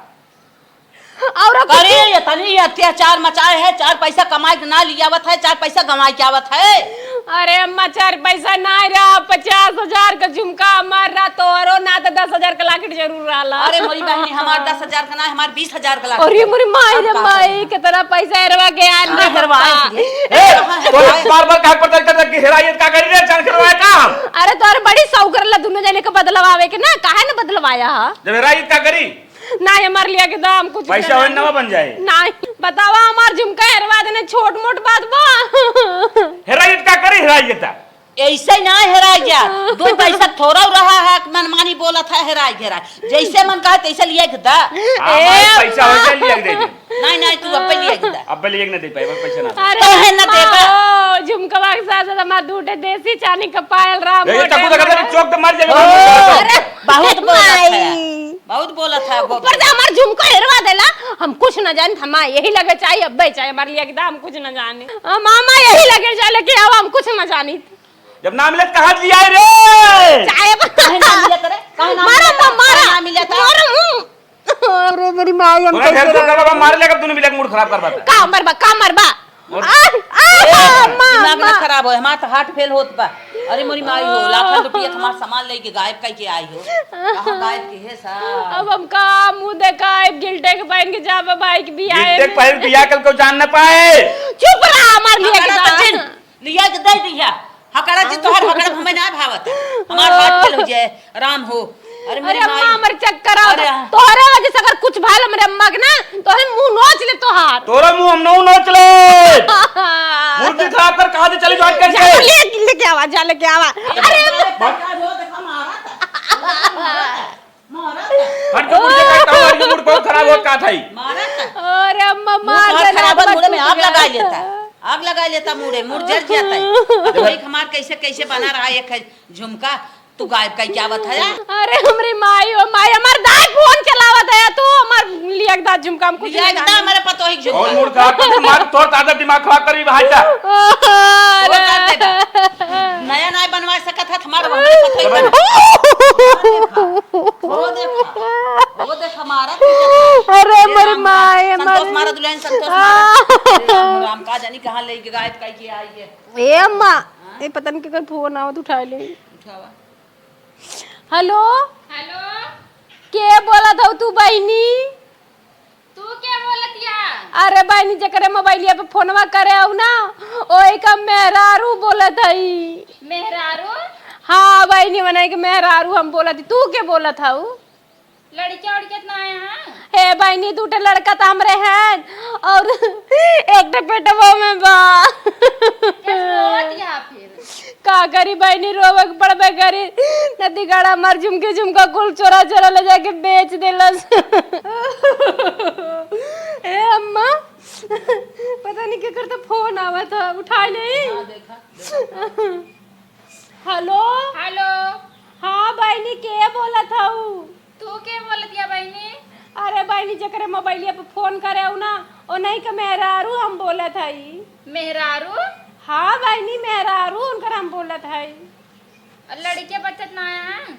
और अब अरे, ये तनी अत्याचार मचाए है, चार पैसा कमाई के ना लियावत है, चार पैसा गंवाई के आवत है। अरे अम्मा, चार पैसा ना रहा, पचास हजार का झुमका हमार रहा, तोहरो ना तो दस हजार का लॉकेट जरूर रहला। अरे मोरी बहनी, हमार दस हजार का ना, हमार बीस हजार का लॉकेट अरे है। मोरी माई हम रे का माई, करी? कितना पैसा हेरवा के आन कहाँ रहा हेरवाए का? इसलिए? ए, कहाँ तो हेरवाए? बार बार काहे पर तक तक हेराई का करी रे, जान हेरवाए का? अरे तोहरे बड़ी सौकर ला दोनों जने के बदलवावे के ना, काहे न बदलवाया हा? जब हेराई का करी? नाही, हमार लिया के दाम कुछ पैसा करना होए, नवा बन जाए। नाही, बतावा, हमार झुमका हेरवा देने, छोट मोट बात बा। हेराई का करी, हेराई का? ऐसे ना हेराई गया, दो पैसा थोड़ा रहा है, मनमानी बोलत है, हेराई घेरा, जैसे मन कहे तैसे लिया के दा। हमार ए पैसा हो अम्मा। जाए, लिया के दे दे। नाही, नाही, तू अब्बे लिया के दा। अब्बे लिया के ना दे पाए, पैसा ना। अरे तो है ना अम्मा, देबा। ओ, झुमकवा के साथ साथ हमार दू ठे देसी चानी का पायल रहा, ए, मोटे चाकू लगा दे, मोटे। चौक तो मार जाएगा। ओ, अरे, बहुत बोलत है। माई। बहुत बोलत है, बहुत ऊपर से हमार झुमका हेरवा देला, हम कुछ न जानी, हम यही लगे चाही, अब्बे चाही, हमार लिया के दा, हम कुछ न जानी। हम मामा यही लगे चाही, लेकिन अब हम कुछ न जानी। जब ना मिले तो कहाँ लिया रे? चाहे अब काहे ना मिले करे? काहे ना मारा मिले तो, मारा। काहे ना मिले तो? मारा, हम्म। अरे मेरी माई, हम तोरा कैसे घर से रहे? बाबा मार लेकर तूने मिला के मूड खराब कर बात है। का मरबा, का मरबा? और आ, आ, ए, माँ, दिमाग ना माँ। खराब हो, हमार तो हार्ट फेल होत बा। अरे मोरी माई हो, लाखन रुपया के हमार सामान लेके गायब कइके आई हो। कहाँ गायब के है सा? अब हम का मुँह देखाइब, गिल्टे के पहिन के जाबे भाई के बियाह गिल्टे के में। पहिन के बियाह कल को जान न पाए। चुप रहा, हमार लिया के हकड़ा दा। तो जिन, लिया के दे दिया। हकड़ा जी तोहर हकड़ा हमें ना भावत है। हमार हाथ चल हो जाए, राम हो। अरे अरे मेरी अम्मा, माई। हमर चक्कर आवत अरे है। हाँ। तोहरे वजह से अगर कुछ भल हमरे अम्मा के ना, तोहरे मुंह नोच ले तोहार। तोरा मुंह हम नौ नोच ले। मूर्ति खराब कर, कहाँ से चली बात जा करके? ले, लेके आवा, जा लेके आवा। अरे हट के मुड़ के कहता हूँ, अरे मूड बहुत खराब होत का थाई। मारा था। अरे अम्मा, मुंह मार तोहार देना, खराब है, अम्मा, मुड़े में टूट आग गया। लगा लेता। आग लगा लेता मुड़े, मुड़ जल जाता है। अब देख हमार कैसे, कैसे बना रहा एक है झुमका, तू गायब कइके आवत है? अरे हमरी माई, ओ माई, हमार दाई फोन चलावत है, तू हमार लिया के दा झुमका, हम कुछ लिया नहीं के दा जाने। हमारे पतोही के झुमका। और मूड खराब कर, मार तोर ताजा दिमाग खराब करी भाई का। अरे। वो कर देगा। नया नया बनवा सकत है, हमार हमारे पतोही बना। वो देखा, वो देखा, वो देखा, मारा तू। अरे ए हमरी राम, माई, संतोष हमार मारा दुल्हन, संतोष मारा। अरे राम, राम, का जानी कहाँ लेके गायब कइके आई है। ए अम्मा, हाँ? ए पता नहीं केकर फोन आवत, उठा ले। उठावा। हेलो। हेलो। के बोलत हऊ तू बहिनी? तू के बोलत या? अरे बहिनी, जेकरे मोबाइलिया पे फोनवा करे हऊ ना, ओही का मेहरारू बोलत हई। मेहरारू? हाँ बहिनी, मने के मेहरारू हम बोलत ही। तू के बोलत हऊ? लड़किया उड़किया त ना आया है? हे बहिनी, दू ठे लड़का त हमरे हैं और एक ठे पेटवा में बा। कैसे रोवत या फिर? का करी बहिनी, रोवे के पड़बे करी। नदीगड़ा हमार झुमकी झुमका कुल चोरा चोरा ले जाके बेच देलस। ए अम्मा, पता नहीं केकर तो फोन आवत है, उठा ले। हाँ, देखा, देखा। हेलो। हेलो। हाँ बहिनी, के बोलत हऊ? तू के बोलत या बहिनी? अरे बहिनी, जेकरे मोबाइलिया पे फोन करे हऊ ना, ओनही के मेहरारू हम बोलत हई। मेहरारू? हाँ बहिनी, मेहरारू उनकर हम बोलत हई। और लड़के बच्चा त ना आया है?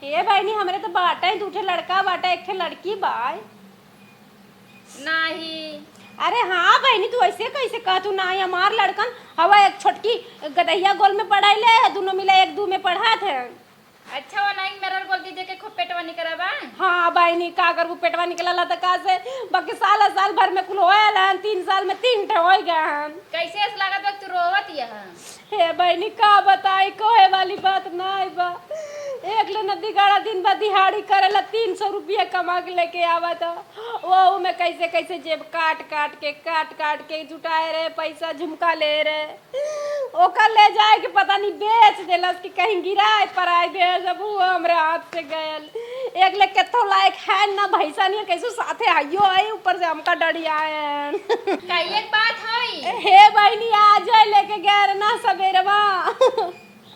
हे बहिनी, हमरे तो बाटे, दू ठे लड़का बाटे, एक ठे लड़की बाय। नाही। अरे हाँ बहिनी, तू ऐसे कैसे कहतू? नाही, हमार लड़कन हवा एक छोटकी गदहिया गोल में पढ़ाई ले, दोनों मिला एक दू में पढ़ात है। अच्छा, वो नहीं मेरा बोल दीजिए कि खूब पेटवा निकरा बा। हाँ बहिनी, का करबू, पेटवा निकलला त का से, बाकी साल, साल भर में कुल होए हन, तीन साल में तीन ठे होई गए हन। कैसे ऐसा लागत बा कि तू रोवत यह? हे बहिनी, का बताई, कहे वाली बात नाई बा। एक ले नदीगड़ा दिन भर दिहाड़ी करेला, तीन सौ रुपया कमा के लेके आवत ह। वहू में कैसे कैसे जेब काट काट के, काट काट के जुटाए रहे, पैसा झुमका ले रहे। ओकर ले जाए के पता नहीं बेच देलस कि कहीं गिराए पराए दे, जब वो हमरे हाथ से गयल। एक ले केथो लायक है ना, भैंसा नहीं, कैसे साथे आइयो आई, ऊपर से हमका डरियाए। का एक बात होई? हे बहिनी, आ जाए लेके गए रहे ना सबेरवा।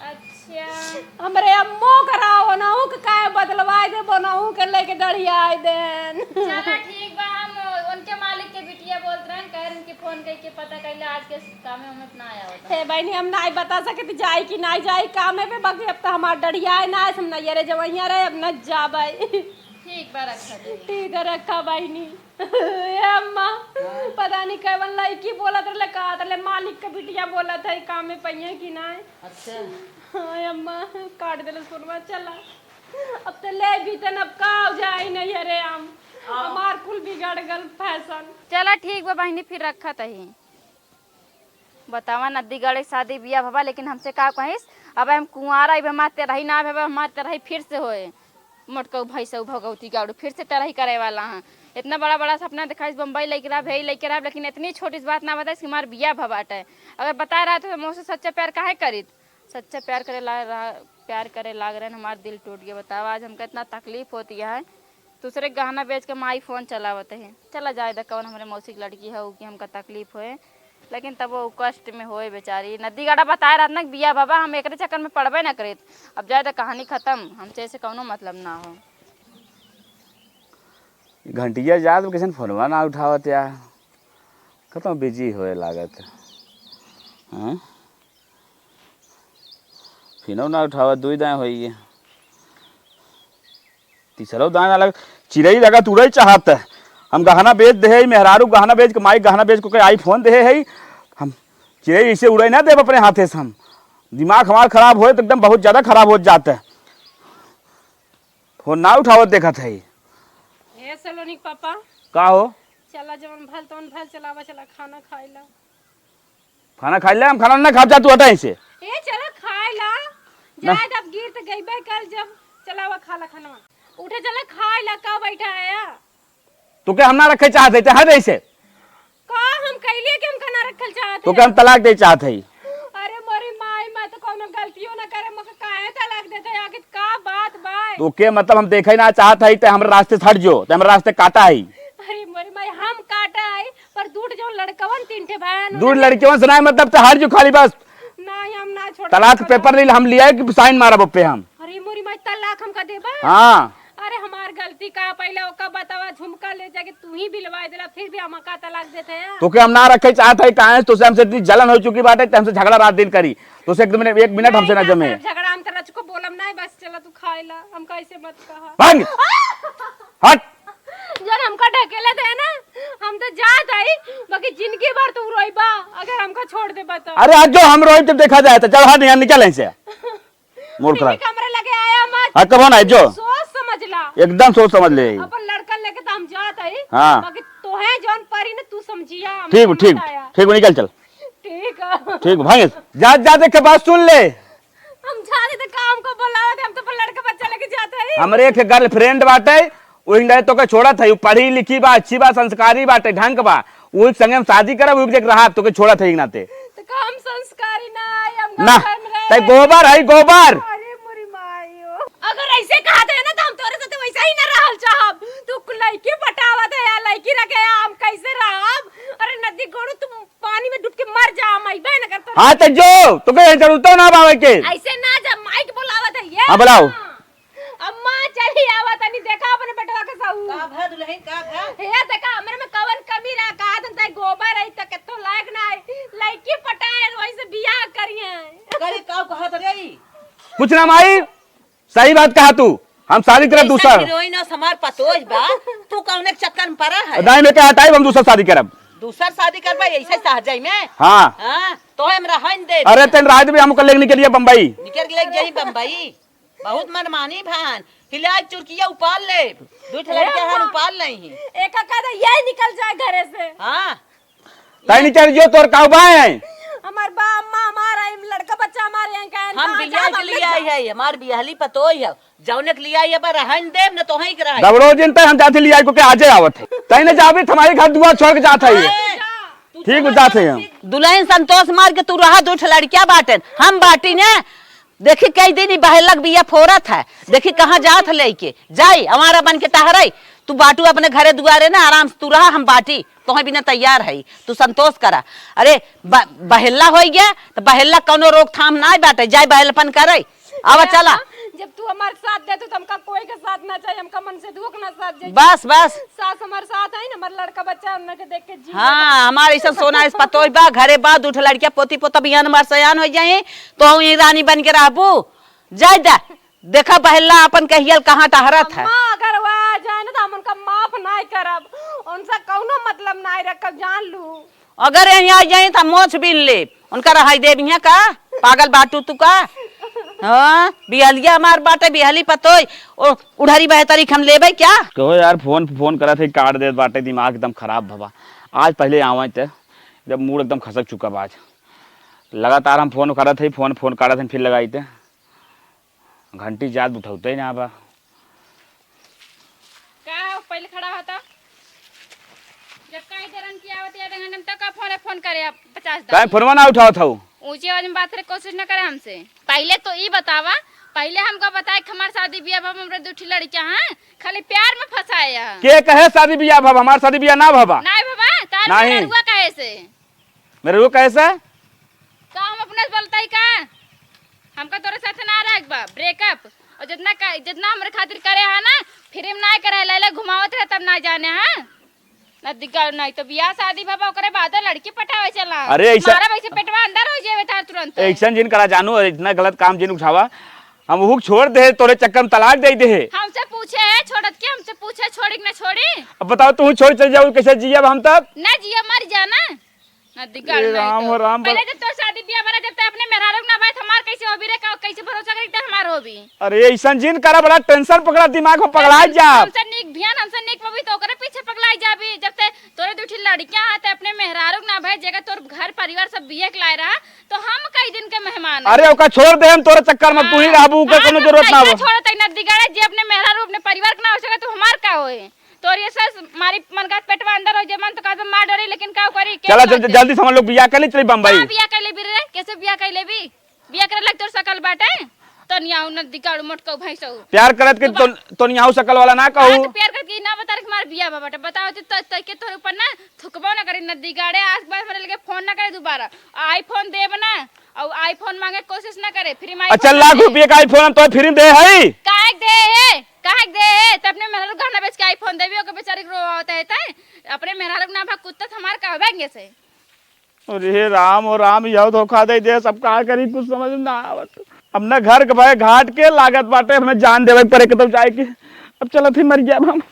अच्छा। हमरे अम्मो के रहा, ओनहु के काहे बदलवाए दे, ओनहु के लेके डरियाए देन। चला ठीक बा, हम उनके मालिक के बिटिया बोलत रहन, कह रहन कि फोन करके पता कैला, आज के कामे में ना आया होता। हे बहिनी, हम नाई बता सकत जाई कि नाई जाई कामे पे, बाकी अब तो हमार डरियाए ना, हम नैहरे जवैया रहे, अब न जाबै। ठीक बा, रखा दे। ठीक है, रखा बहिनी। ए अम्मा, हाँ? पता नहीं कवन लड़की बोलत रहले, कहत रहले मालिक के बिटिया बोलत है, काम में पइहे कि नाय। अच्छा। हाँ अम्मा, काट देले फोनवा, चला। अब तो ले भी तन, अब का हो जाई नहीं, अरे हम, हाँ। हमार कुल बिगड़ गल फैशन। चला ठीक बा बहिनी, फिर रखत ही। बतावा, नदीगढ़ के शादी बियाह भवा, लेकिन हमसे का कहिस, अब हम कुंवारा, अब हमार तेरही ना भवा, हमार तेरही फिर से होए। मोटकऊ भैंसऊ भगवती गाड़ू फिर से तेरही करे वाला हैं। इतना बड़ा बड़ा सपना दिखाइस, बम्बई लेके रहा, भेई लेके रहा, लेकिन इतनी छोटी सी बात ना बताइस कि हमार बियाह भवा बाटे। अगर बताए रहा तो हम ओसे सच्चा प्यार काहे करीत? सच्चा प्यार करे ला-, रहा, प्यार करे लाग रहे, हमार दिल टूट गया। बतावा, आज हमका इतना तकलीफ होती है। दूसरे गहना बेच के माई फोन चलावत है। चला जाए द, कौन हमरे मौसी की लड़की है, उ कि हमका तकलीफ होए, लेकिन तब वो कष्ट में होए बेचारी। नदीगढ़ा बताए रहत ना कि बिया बाबा, हम एकरे चक्कर में पड़बे ना करीत। अब जाए द, कहानी खत्म, हमसे ऐसे कौनो मतलब ना हो। घंटिया जात बा, कैसन फोनवा ना उठावत यार, कतौ बिजी होए लागत। हाँ? फिनो ना उठावा, दुई दाएँ होई है। तीसरो दाएँ ना लग, चिरई लगत उड़ई चाहत। हम गहना बेच देहे, मेहरारू गहना बेच के, माई गहना बेच के आई फोन देहे है। हम चिरई ऐसे उड़ई ना देब अपने हाथे से हम। दिमाग हमार खराब होए तो एकदम बहुत ज्यादा खराब हो जाता है। फोन ना उठावत देखत है। हे सलोनी के पापा। का हो? चला जवन भल तवन भल, चलावा, चला खाना खाइला। खाना खाइला? हम खाना ना खाब, जा तू हटा इसे। ए चला खाइला। ना। जाए जब गिर त गइबे कल जब, चलावा खाला खाना। उठे चला खाइला, का बैठा है या? तोके हम ना रखे चाहत है, हट ऐसे। का हम कैलिए कि हमका ना रखल चाहत तोके है? हम तलाक दे चाहत है। अरे मोरी माई, मैं तो कौनो गलतियों ना करे, मका काहे तलाक देते है? आखिर का बात बा? तोके मतलब हम देखे ना चाहत है, ते हमरे रास्ते से हट जो, ते हमरे रास्ते काटा है। अरे मोरी माई, हम काटा है, पर दूठ जो लड़कवन तीन ठे बहन दूठ लड़कवन से ना मतलब ते हट जो खाली बस। नहीं, हम ना छोड़ तलाक पेपर ले हम लिया है कि साइन मारब ओपे हम। अरे मोरी माई, तलाक हमका देबा? हाँ। अरे हमार गलती का, पहले ओका बतावा, झुमका ले जाके तू ही बिलवाए देला, फिर भी हमका तलाक देते हैं। तोके हम ना रखे चाहत है, काहे तोसे हमसे इतनी जलन हो चुकी बाटे, ते हमसे झगड़ा रात दिन करी। तोसे एक मिनट, एक मिनट हमसे ना नहीं जमे। करब झगड़ा, हम तेरा चुको बोलब नहीं, बस चला तू खाए ला, हम कैसे मत कहा। भाग। हट। जन हमका ढकेले थे ना, हम तो जात आई, बाकी जिंदगी भर तू रोइबा अगर हमका छोड़ देबा तो। अरे आज जो हम रोई तो देखा जाए तो चल हट यहाँ निकल ऐसे। मूड खराब। हमरे लगे आया मत। हाँ, कबो ना, जो। सोच समझ ला। एकदम सोच समझ ले। अपन लड़का लेके तो हम जात हई। हाँ। बाकी तोहे जौन परी न तू समझिया, हम ठीक, समझ ठीक, आया। ठीक, निकल चल। ठीक है। ठीक, भाई, जा, जा, देख के बात सुन ले। हम जात हई तो काम को बुलावत है, हम तो अपन लड़का बच्चा लेके जात हई। हमरे एक girlfriend बाटे, वही नहीं तो के छोड़त है, उ पढ़ी लिखी बा, अच्छी बा, संस्कारी बाटे, ढंग बा, वही संगे हम शादी करब, वही देख रहा, तो के छोड़त है एक नाते। तो का हम संस्कारी ना है, हम ना, घर में रहे तै गोबर है, गोबर। अरे मोरी माई हो। अगर ऐसे कहा थे ना, तो हम तोरे साथे वैसा ही ना रहल चाहब। तू लड़की पटावत है या लड़की रखे है, हम कैसे रहब? अरे नदी गोड़ू, तुम पानी में डूब के मर जा, हम अइबे न करते। हाँ, तो जो, तो के जरूरत ना बावे के। ऐसे ना जा, माइक बुलावत है ये। हाँ, बुलाओ। अम्मा, चली आवा तनी, देखा अपने बेटवा के सहूर। का भा दुल्हन, का भा? हे, देखा, हमरे में कवन कमी रहा, कहा तुम तय गोबर है, त केतो लायक ना है। लड़की पटाए, वही से बियाह करिए। करे, का कहत रे ई? कुछ ना माई, सही बात कहा तू, हम शादी करब ऐसा दूसर। हीरोइन और हमार पतोह बा, तू कौने के चक्कर में पड़ा है? दाई में कहा टाइम हम दूसर शादी करब। दूसर शादी करबा, ऐसे सहजई में? हाँ। हाँ, तो हम रहन दे। अरे, तन रात भी हम कर लेके निकलिए बम्बई। निकल ले गई बम्बई। बहुत मनमानी भान, हिला के चुरकिया उपाल ले, दू ठे लड़का हन उपाल नहीं। एक का दे, यही निकल जाए घरे से। हाँ। तै निकल जो, तोर काऊ बाय है। हमार बा, अम्मा हमार है, लड़का बच्चा हमार है, कहन हम कहाँ बियाह जाब, के हम लिए ना आई जाब। है, हमार बियाहली पतोई है, जौने के लिए आई है, बा रहन देब, न तोहई के रहन। दबरो जिन तै हम जाते लिए आई को के आजे आवत है। तै न जाबे, हमारे घर दुआर छोड़ के जात है। ए, ठीक हो जात है हम। दुल्हन संतोष मार के तू रहा, दू ठे लड़किया बाटेन, हम बाटी ने। देखी कई दिन ई बहेलक बिया फोरत है, देखी कहाँ जात है लेके, जाई आवारा बन के टहरई। तू बाटू अपने घरे दुआरे ना, आराम से तू रहा, हम बाटी तोहे बिना तैयार है, तू संतोष करा। अरे ब-, बहेला होई गया तो बहेला कौनो रोकथाम ना बाटे, जाई बहेलपन करे। आवा चला। जब तू हमार साथ दे तू, तो हमका कोई के साथ ना चाहिए, हमका मन से दुख ना साथ चाहिए। बस, बस। सास हमार साथ है ना, हमार लड़का बच्चा हमने के देख के जी हाँ, हमार ऐसा सोना इस पतोह बा, घरे बा, दू ठे लड़किया पोती पोता बियान हमार सयान हो जाए, तो हम ये रानी बन के रहबू। जाए दे, देखा बहेला अपन कहियल कहाँ टहरत है। अम्मा, अगर वह आ जाए ना, तो हम उनका माफ नाय करब, उनसे कौनो मतलब नाय रखब, जान लू। अगर यहीं आ जाए, तो हम मोछ बीन लेब, उनका रहाई देब यहाँ का? पागल बाटू तू का? हाँ, बिहलिया हमार बाटे, बिहली पतोई, ओ, उढ़री बहतरी के हम लेबे क्या? कहो यार, फोन, फोन करत है, काट देत बाटे, दिमाग एकदम खराब भवा। आज पहले आवे ते, जब मूड एकदम खसक चुका बा आज। लगातार हम फोन करत है, फोन, फोन काटत है, फिर लगाई ते। घंटी जात उठौते ही ना बा। का हो, पहले खड़ा हो तो। जब कहीं देरन की आवत है, आधे घंटे में तो का फोन, फोन करे आप पचास दाई। फोनवा ना उठावत हऊ? ऊंची आवाज में बात करे कोशिश ना करे हमसे। पहले तो ई बतावा, पहले हमका बताए कि हमार शादी बियाह बा, हमरे दू ठे लड़किया हैं, खाली प्यार में फंसाए हैं। के कहे शादी बियाह भवा? हमार शादी बियाह ना भवा। नहीं भवा, तार नहीं। मेहरुआ कहे से? मेहरुआ कहे से? का हम अपने से बोलता ही का? हमका तोरे साथ ना रहे बा, ब्रेकअप। और जितना का, जितना हमरे खातिर करे है ना, फिर हम ना करे, लैले घुमावत रहे तब ना जाने, हाँ? ना दिक्कत, नहीं तो बियाह शादी भवा, ओकरे बाद लड़की पटावे चला। अरे ऐसा मारा वैसे पेटवा अंदर हो जावे तार तुरंत। ऐसा जिन करा जानू, और इतना गलत काम जिन उठावा, हम उहुक छोड़ दे, तोरे चक्कर में तलाक दे दे। हमसे पूछे है छोड़त के, हमसे पूछे छोड़ी कि ना छोड़ी? अब बताओ, तू छोड़ चल जाऊ, कैसे जियब हम तब? ना जिया, मर जाना। ना दिक्कत ए नहीं राम तो। हो राम, पहले बस जब तोर शादी बियाह बना, जब तक अपने मेहरारू ना भाई, हमार कैसे होबी रे, का, कैसे भरोसा करी त हमार होबी? अरे, ऐसन जिन करा, बड़ा tension पकड़ा, दिमाग में पगलाइ जाब। हमसे नीक भियान, हमसे नीक पबी त ओकरे पीछे पगलाइ जाबी। जब ते तोरे दुइ ठे लड़कियाँ हैं, ते अपने मेहरारू के ना भए, जेका तोर घर परिवार सब बिया के लाए रहा, तो हम कई दिन के मेहमान हैं। अरे, ओका छोड़ दे, हम तोरे चक्कर में, तू ही हाँ, रहबू, ओके हाँ, कोनो तो जरूरत ना हो। छोड़, तई नदी गाड़े, जे अपने मेहरारू, अपने परिवार के ना हो सके, तो हमार का होए? तोर ये सस मारी मन का पेटवा अंदर हो, जे मन तो कहबे मार डरी, लेकिन का करी, के चला, बात जल्दी, है? जल्दी से हम लोग बिया कर ली, चली बम्बई। हाँ, बिया कर लेबी रे, कैसे बिया कर लेबी? बिया करे लायक तोर सकल बाटे? तनियाऊ नदी गाड़ू मोटकऊ भैंसऊ। प्यार करत के तो बा- तो, तनियाऊ सकल वाला ना कहू। हाँ, तो प्यार करत के ना बता रहे कि हमार बिया बा बाटे। बताओ तो, तो, तो के तोर ऊपर ना थुकबो ना करी नदी गाड़े, आज के बाद हमरे लगे फोन ना करे दोबारा। iPhone देब ना, और iPhone मांगे के कोशिश ना करे, free में अच्छा, iPhone ना लाख दे। रुपये का iPhone हम तो free में दे हई। काहे के दे है? काहे के दे है? ते अपने मेहरारू गहना बेच के iPhone देबी, ओके बेचारी के रोवावत है, ते अपने मेहरारू के नाम भा कुत्ता हमार कहबेंगे से। अरे राम, ओ राम, यह धोखा दे दे, सब का करी, कुछ समझ में ना आवत। अपना घर के भाई घाट के लागत बाटे, हमें जान देवे के पड़े, कतौ जाए के। अब चलत ही मर गया हम।